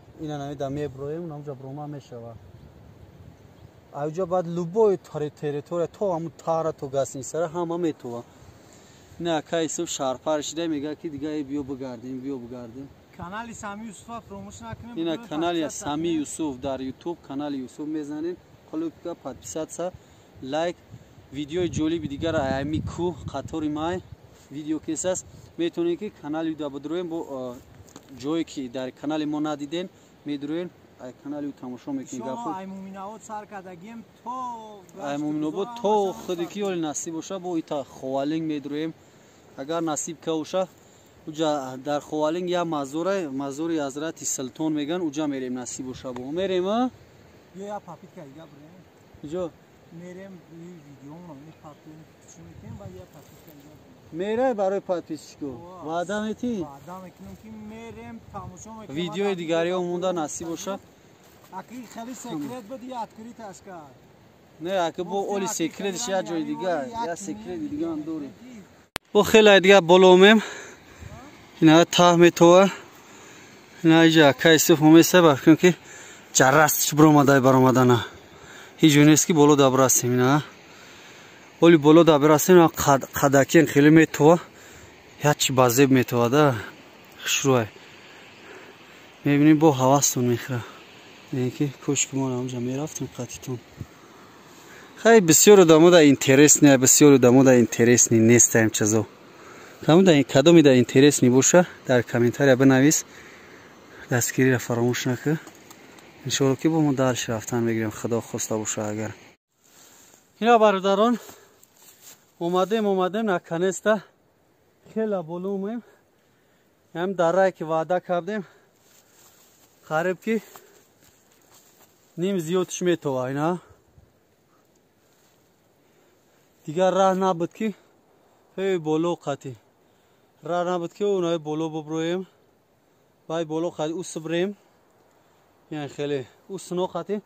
да меброем, намуҷа брома мешавад. Айҷа баъд любой территория то ҳамун тара то гасницара ҳама метова. Ина ака Юсуф шарпар шида мегӯяд ки дига биё бигардем, биё бигардем. Канали Сами Юсуфа фаромӯш накунем. Ина канали Сами Юсуф дар YouTube канали Юсуф мезанед, кнопка подписаться, лайк, видеои ҷолиби дигар ами кӯ қатори май видео кес аст. Метавонед ки канали да бидроем бо ҷое ки дар канали мо надиден, медроем ай канали тамошо мекунем. Гапо ай Муминобод сар кардагим то ай Муминобод то худи ки ёли насиб боша бо ита Ховалинг медроем. Агар насиб кауша уҷа дар Ховалинг я мазура, мазури Ҳазрати Султон меган, уҷа мерем насиб боша бо мерем. А я папитка дига брем. Иҷо мерем видеомо мепартем, чӣ мекунем ва я папитка дига мерай барои подписчико. Ваъда метӣ? Ваъда мекунем ки мерем тамошо мекунем. Видеои дигариҳо монда насиб боша. Аки хеле секрет буд, я открыт ашкар. Не, аки бо оли секретиш як ҷои дига, як секрети дига ҳам дорем. Бо хеле дига боло омем. Ина таҳ метова. Ина иҷа акай Юсуф омеса, ба фикрам ки ҷаррастш биромадай баромадана. Ҳеҷ ҷой нест ки боло да бирасем ина. Оли боло да бирасем, қадакен хеле метова. Як чи базеб метова да. Хушрӯай. Мебинем бо ҳавастон мехӯра. Мегӯем ки кошки мо ҳамҷа мерафтем қатитон. Хай бисёр одамо да интересный, бисёр одамо да интересный нестаем чизо. Кадоми да интересный боша, дар комментария бинавис. Дастгириро фаромӯш накун. Иншоалло ки бо мо дальше рафтан мегирем, худо хоста боша агар. Ина бародарон, омадем наконец-то хела боло омем. Ҳам дарае ки ваъда кардем, қариб ки ним зиёдш метова ина. Дигар раҳ набуд ки ҳей боло қатӣ. Раҳ набуд ки онаи боло буброем. Бай боло қатӣ усбрем. Яъне хеле усно қатӣ.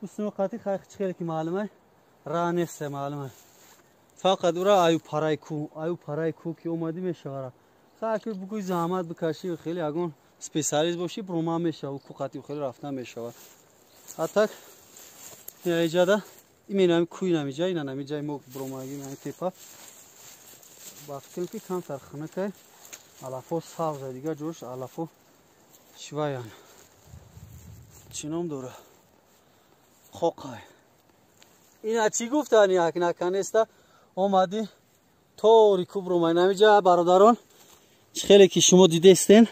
Усно қатӣ хай хеле ки маълума. Раҳ нест маълума. Фақат ура аю парай ку, аю парай ку ки омадӣ мешавара. Хай ки бугӯй заҳмат бикашӣ, хеле ягон специалист бошӣ, брума мешава, ку қатӣ хеле рафтан мешава. А так иҷада именно кӯи намиҷа, ина намиҷаи мо бромагӣ ин тепа. Ба фикрам ки камтар хунукай, алафо сабза, дигар ҷош алафо чиваян. Чӣ ном дора? Қоқай. Ина чӣ гуфтани як наконец-то омадӣ тори ку бромай намиҷа бародарон. Чӣ хеле ки шумо дидестен,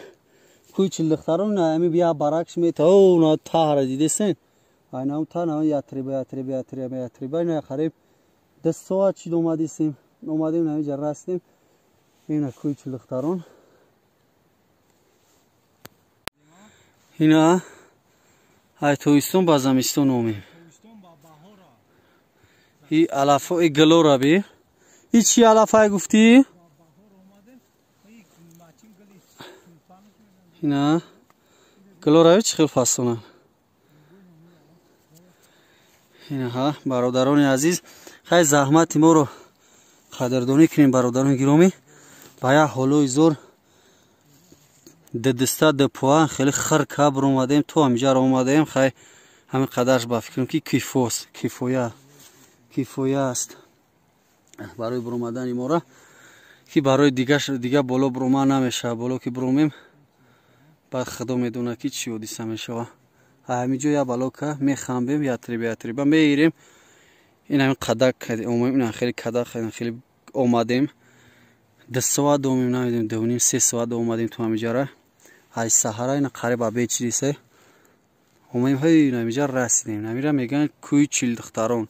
кӯи чилдухтарон ами бия баракш мета, о на таҳра дидестен. Айна та на ятриба ятриба ятриба ятриба ина қариб 10 соат чид омадисем. Омадем намиҷа растем. Ина кӯи чилдухтарон. Ина ай тобистон ба замистон омем. И алафо и гилора би. И чӣ алафай гуфтӣ? Ина гилора чӣ хел фасона. Инаҳа бародарони азиз, хай заҳмати моро қадрдонӣ кунем бародарони гиромӣ. Ба як ҳолои зор ддиста дпоа хеле хир кабр омадем, то ҳамиҷаро омадем. Хай ҳамин қадарш ба фикрам ки кифос, кифоя, кифоя аст барои буромадани мора, ки барои дига боло бурома намешава. Боло ки буромем баъд худо медона ки чӣ ҳодиса мешава. Ҳамиҷо я балока мехамбем, ятриба ятриба мегирем. Ин ҳамин қадак омем, ин хеле кадак хеле омадем. 2 соат омем, намедонем 2.5 3 соат омадем то ҳамиҷара. Ай саҳара ина қариб обед чирисе. Омем ҳай ҳамиҷа расидем. Ҳамира мегӯянд кӯи чилдухтарон.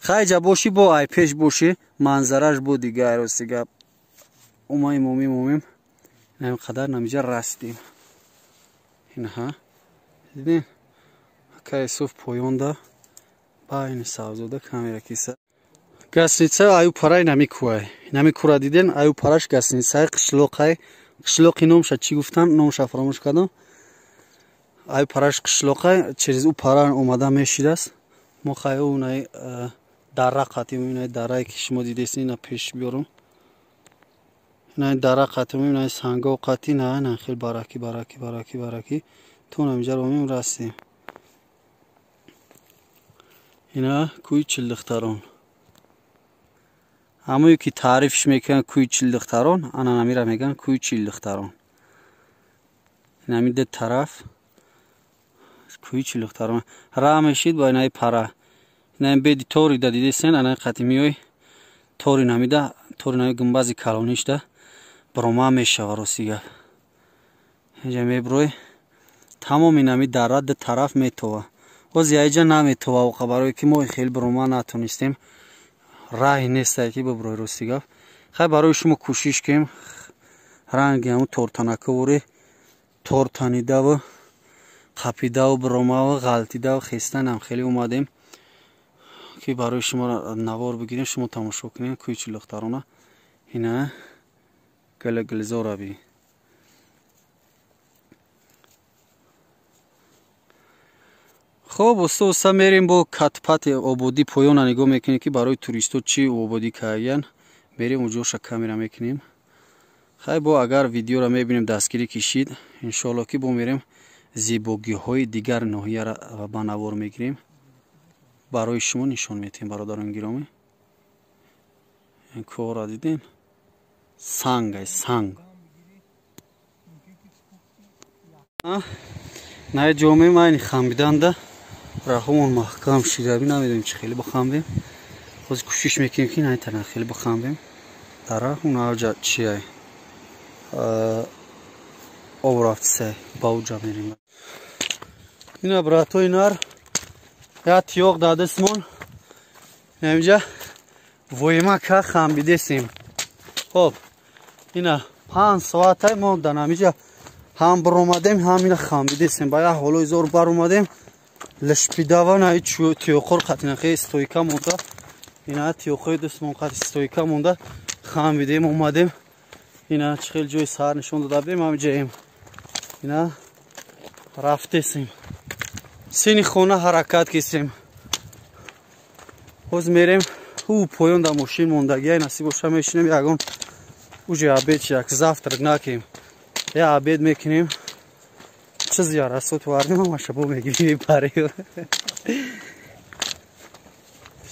Хайҷа бошӣ бо ай пеш бошӣ, манзараш бо дигар рости гап. Омем омем омем. Ҳамин қадар ҳамиҷа расидем. Инаҳа. Дидем? Акай Юсуф поёнда байни савзода камера киса. Гасница аю парай намикӯай. Намикӯра диден, аю параш гасницаи қишлоқай. Қишлоқи номша чӣ гуфтам, номша фаромӯш кардам. Аю параш қишлоқай, через ӯ пара омада мешидааст. Мо хай унай дара қатим, инай дарае ки шумо дидесин, ина пеш биёрам. Инай дара қатим, инай санго қатӣ, на на хел бараки бараки бараки бараки. То намиҷаро омем расидем. Ина кӯи чилдухтарон. Ҳамое ки таърифш мекунанд кӯи чилдухтарон, ана намира мегӯянд кӯи чилдухтарон. Ин ҳамин ду тараф кӯи чилдухтарон. Раҳ мешид бо инаи пара. Ина беди тори да дидесен, ана қати миёй тори намида, тори нами гумбази калонишда брома мешава рости гап. Инҷа меброй тамоми нами дара ду тараф метова. Боз яиҷа наметова оқа, барое ки мо хеле брома натонистем. Раҳи нестае ки биброй рости гап. Хай барои шумо кӯшиш кунем ранги ҳамун тортанакавори тортанидаву қапидаву бромаву ғалтидаву хестанам хеле омадем ки барои шумо навор бигирем, шумо тамошо кунем кӯи чилдухтарона. Ина гила-гилзора би. Хоб, оста оста мерем бо катпати ободӣ поёна нигоҳ мекунем, ки барои туристо чӣ ободӣ кардиян. Мерем уҷоша камера мекунем. Хай, бо агар видеоро мебинем, дастгирӣ кишид, иншоалло ки бо мерем зебогиҳои дигар ноҳияро ба навор мегирем, барои шумо нишон метиҳем, бародарони гиромӣ. Ин кӯҳро дидем, сангай санг. Най ҷомеи майни хамбиданда раҳомон маҳкам шидаби, намедонем чӣ хеле бихамбем. Ҳозир кӯшиш мекунем, ки най тана хеле бихамбем. Дар раҳ унаҷа чиай об рафтисай, ба уҷа мерем. Ина, братои нар, як тиёқ дар дастмон, инамиҷа воимака хамбидесем. Хоб, ина 5 соатай мо дар намиҷа ҳам баромадем, ҳам ина хамбидесем. Ба як ҳолои зор баромадем, лишпидава наи тиёқор қатинахе стойка монда, ина тиёқои дастмон қати стойка монда хамбидем, омадем. Ина чӣ хел ҷои сар нишон дода будем, ҳамиҷаем. Ина рафтесем, сини хона ҳаракат кистем. Ҳоз мерем ӯ поён, дар мошин мондагиай, насиб боша мешинем, ягон уже обед, як завтрак накем, я обед мекунем. Чиз ярасот вардем, ҳамаша бо мегирем, парем.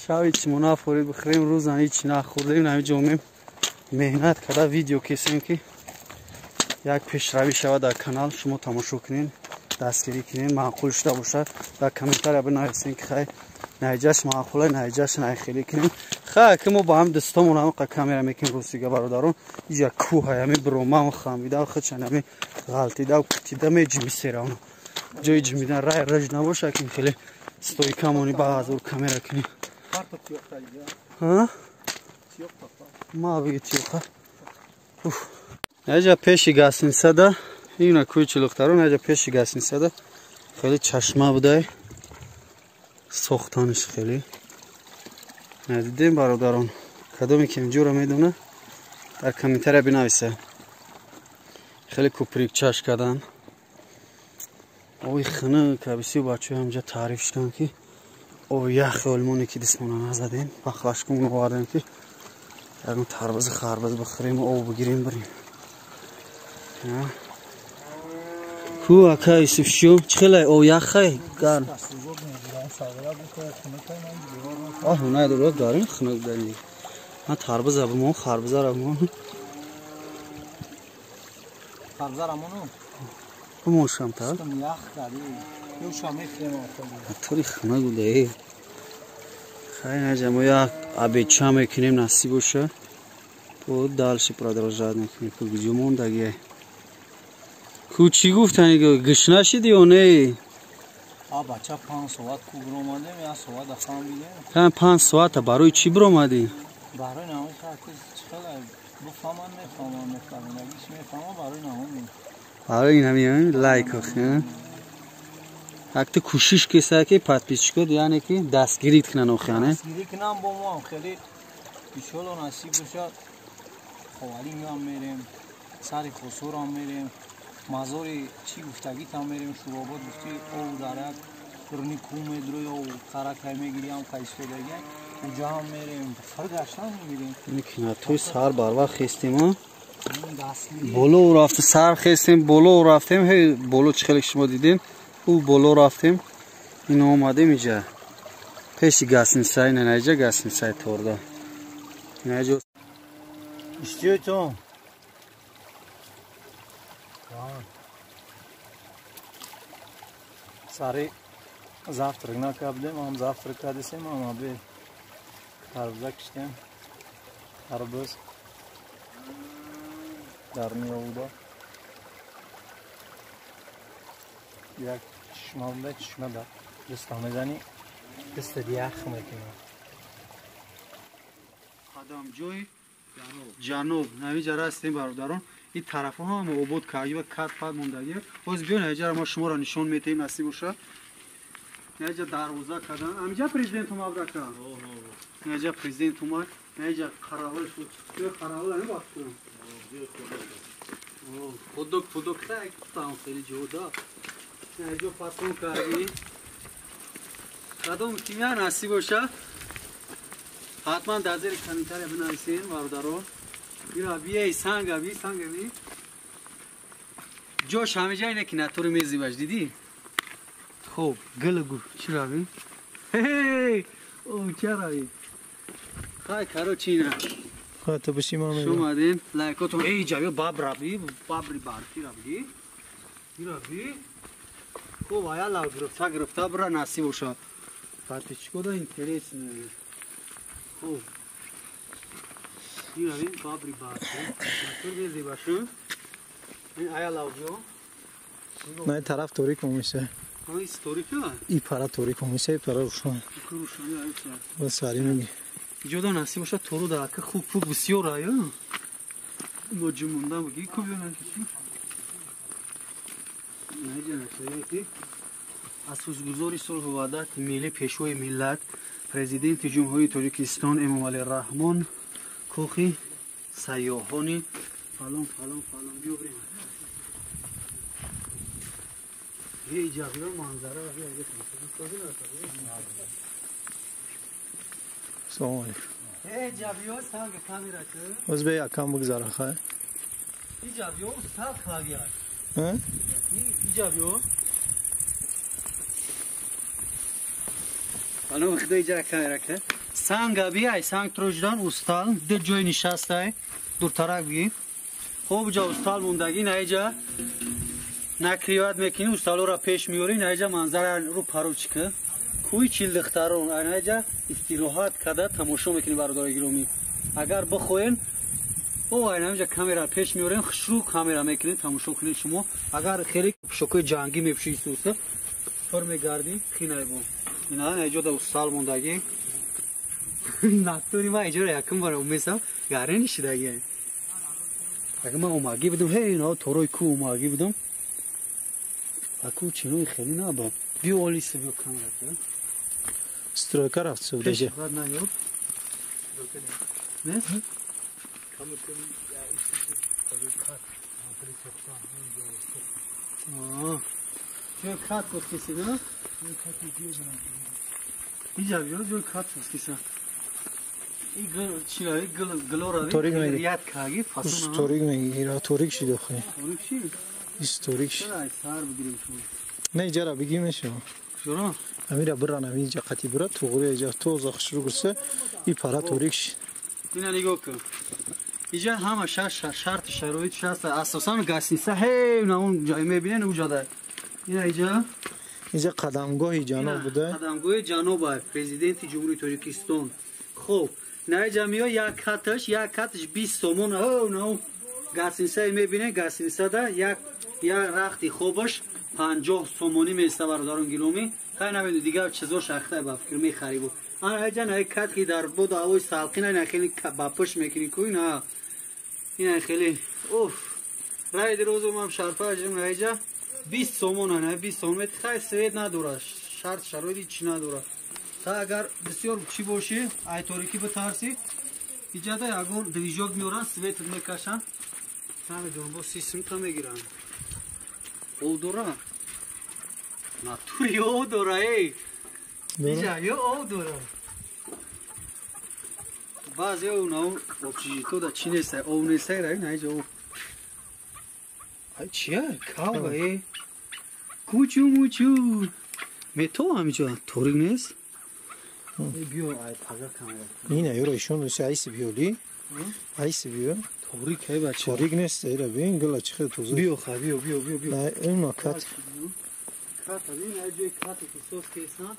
Шав ҳичи мо нафорид бихӯрем, рӯзан ҳичи нахӯрдем. Ҳамиҷо омем, меҳнат карда видео кесем, ки як пешравӣ шавад дар канал. Шумо тамошо кунед, дастгирӣ кунед. Маъқул шуда бошад, дар комментария бинависен, ки хай, наиҷаш маъқула, наиҷаш найхелӣ кунем. Хай, ки мо ба ҳами дӯстомон ҳамақа камера мекунем. Ростига, бародарон, иҷа кӯҳай, ҳами бромам хамида, хичан ҳами ғалтида, кутида меҷими серавно. Ҷои ҷимидан рай раҷ набоша, ки хеле стойка мони, ба ҳазор камера кунем. Ма биги тиёқа. Наҷа пеши гостиницада, ина кӯи Чилухтарон, наҷа пеши гостиницада хеле чашма будай, сохтаниш хеле надидем, бародарон. Кадоме ки инҷоро медона, дар комментария бинависа. Хеле куприкчаш кардан, оби хунук. Бисёр бачаҳо ҳамҷа таъриф шуданд, ки оби яхи олмоне ки дистмона назадем, бахлашкун овардем, ки ягон тарбази харбаз бихӯрем, об бигирем, бирем. Ку, ака Юсуфшо, чӣ хелай, об яхай, гарм? Оҳ, надорад, гарм, хунук дари. Ман тарбаза бимон, харбазара бимон. Харбазара мону? Бимон шамтар. Ях кади. Юша мехрем. Тури хунук буде. Хай, наҷа мо як обедча мекунем, насиб боша. Бо дальше продолжать мекунем. Ку куҷо мондагиай? Ку, чӣ гуфтани, гушна шиди ё не? А бача, 5 соат ку биромадем, як соат ахам бидем. Ҳам 5 соата барои чӣ биромадӣ? Барои намои чӣ хеле бифаҳман, мефаҳман, мефаҳмидагиш мефаҳман, барои намои. Барои ин ҳамин лайк охи. Якта кӯшиш кеса, ки подписчикот, яъне ки дастгирит кунан охи, не? Дастгирӣ кунам, бо мо ҳам хеле иншоалло насиб бошад. Ховалингам мерем, сари Хусурам мерем, мазори чӣ гуфтагитам мерем, Шуробод гуфти, ов дар як турни кӯ медрои, ов қаракай мегириам, кайстодагия, уҷа ҳам мерем, фар гаштан мегирем. Туй сар барвақт хестем, а? Боло рафтем, сар хестем, боло рафтем, ҳей боло чӣ хеле шумо дидем, ӯ боло рафтем, ино омадем иҷа. Пеши гостиницаи, ина иҷа гостиницаи торда. Ина иҷо. Иштиётон. Сари завтрак накардем, ҳам завтрак кардесем, ҳам обед. Харбуза киштем. Харбуз дар миёвуда. Як чишма буда, чишма дар даста мезанӣ, дастат ях мекунад. Қадамҷои ҷануб навиҷа растем, бародарон. Ин тарафҳо ҳама обод карди ва кат пат мондагӣ. Ҳозир биён, аҷара мо шуморо нишон метаҳем, насиб боша. Наҷа дарвоза кардан. Амиҷа президент омад, ака. Наҷа президент омад. Наҷа қаравул шуд. Ё қаравул ами вақт. Худок худок так там хеле ҷода. Наҷа патрон кардӣ. Кадом кимя насиб боша ҳатман дар зери комментария бинависен бародаро. Ира бией санга би санга би. Ҷош ҳамеҷа ине ки натури мезибаш дидӣ? Хоб гилгу чӣ рави? Ҳей! О чарави? Хай короче ина. Хай то биши ма. Шумо дин лайкотон эй ҷавё бабра би бабри барфи раби. Ира би. Хоб ая лав гирифта гирифта бира насиб боша. Патичко да интересно. Хоб. Ира би бабри барфи. Натур мезибашу. Ин ая лавҷо. На тараф торик мемише. И пара торик мемише, и пара рӯшан. Ба сари меги. Иҷода насиб боша тору да ака хуб хуб бисёр ая. Мо ҷумонда буги кубёна ки. Наҷа асосгузори сулҳу ваҳдати миллӣ, пешвои миллат, президенти Ҷумҳурии Тоҷикистон Эмомалӣ Раҳмон, кӯхи сайёҳони фалон фалон фалон биёбрем. Салом алейкум. Боз бе якам бигзара хай. Санга биай санг трождан устал ду ҷой нишастай дуртарак би. Хоб ҷа устал мондагӣ наиҷа накриват мекунӣ усталоро пеш меорӣ наиҷа манзара ру паручка кӯи чилдухтарон наиҷа истироҳат карда тамошо мекунӣ бародари гиромӣ. Агар бихоҳем о айнаинҷа камера пеш меорем хушрӯ камера мекунем тамошо кунед шумо. Агар хеле пӯшокҳои ҷангӣ мепӯшӣ исуса пур мегардӣ хинайбо. Ина наиҷода устал мондагӣ натури ма иҷора якум бора умесам гаре нишидагӣ. Агар ман омагӣ будам ҳей инаҳо торои кӯ омагӣ будам аку чинои хеле наба. Биё олиса биё камера. Стройка рафт сувдаже. Бад наёб. Не? Ҷой кат гуфтиси, на? Иҷа биё ҷой кат гуфтиса. И гил чира гил глора торик меги. Рият каги фасона. Торик меги, ира торик шид охи. Торик шид? Историк шид. Чара сар бигирем шумо. Не иҷара бигимешо. Чаро? Амира биран амиҷа қати бира туғри иҷа тоза хушрӯ гурса и пара торик шид. Ина нигоҳ кун. Иҷа ҳама шарт шароит шаст асосан гасниса ҳей на он ҷой мебинен уҷода. Ина иҷа иҷа қадамгоҳи ҷаноб буда. Қадамгоҳи ҷаноб президенти Ҷумҳурии Тоҷикистон. Хоб, на иҷа миё як каташ 20 сомон. О, на гаснисае мебинен гаснисада як рахти хобаш 50 сомонӣ меиста бародарон гиромӣ. Хай намедонам дигар чизо шахта ба фикр мехарибу. Ана иҷа на кат ки дар боду ҳавои салқин на хеле ба пушт мекунӣ ку ина. Ина хеле уф. Рай дирӯз ман шарфа ажим на иҷа 20 сомон на 20 сомон хай свет надора. Шарт шароити чи надора. Та агар бисёр чӣ бошӣ, ай торикӣ битарсӣ, иҷада ягон движок меоранд, свет мекашанд. Намедонам бо 30 сум та мегиранд. Об дора? Натури об дора, эй. Иҷа ё об дора. Баъзе на обчижито да чӣ нестай, об нестай, рай на иҷа об. Ай чия? Кава, эй. Кучу мучу. Мето ҳамиҷа торик нест? Биё ай пага камера. Ина ёро ишон нест, айси биёли. Айси биё. Торик эй бача. Торик нест, эра бин гила чи хел тоза. Биё ха, биё, биё, биё, биё. На, ин кат. Кат, бин ай ҷои кате ки сос кесан.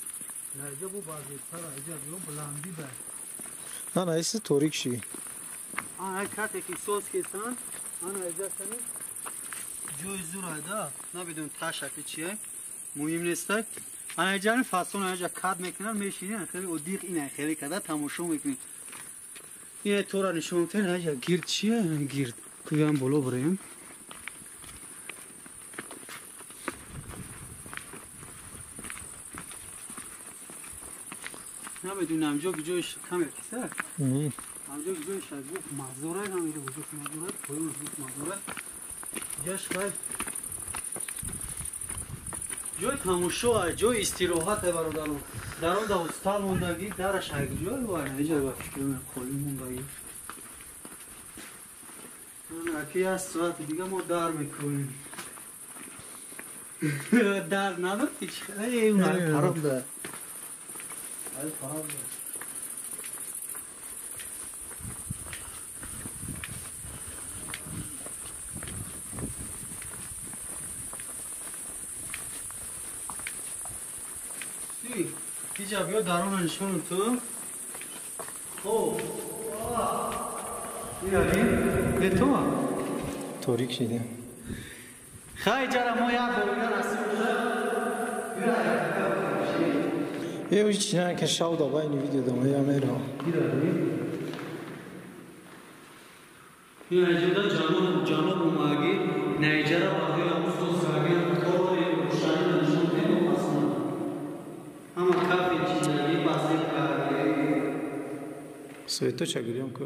На иҷа бо базетара, иҷа биё буландӣ ба. На, на, айси торик ши. Ана кате ки сос кесан, ана иҷа сани ҷои зур айда. Намедонам ташаки чие. Муҳим нест. Ана иҷа фасон иҷа кат мекунанд, мешинанд, хеле одиқ ина хеле када тамошо мекунед. Ин тора нишон медиҳад, иҷа гирд чие? Гирд. Куям боло бирем. Намедонам ҷо ҷоиш камер киса. Ҳамҷо ҷоиш гуфт мазора, намедонам гуфт мазора, поён гуфт мазора. Ҷаш хай. Ҷои тамошо, ҷои истироҳат бародарон. Дар он устал мондагӣ, дараш ҷой ва ҷой ба фикр холӣ мондагӣ. Аки аз соати дига мо дар мекунем. Дар надод ҳеч. Эй, он хароб да. Ай хароб да. Иҷа биё дарона нишону ту. Хоб. Ира Торик шида. Хай ҷара мо як бор насиб шуда. Е уж чина ка шав да байни видео да я меро. Ира ҷуда ҷаноб ҷаноб омаги наиҷара баъди амусос аги тори рӯшанӣ нишон дем аслан. Ҳама кафе чизаги басе карди. Свето ча гирём ку?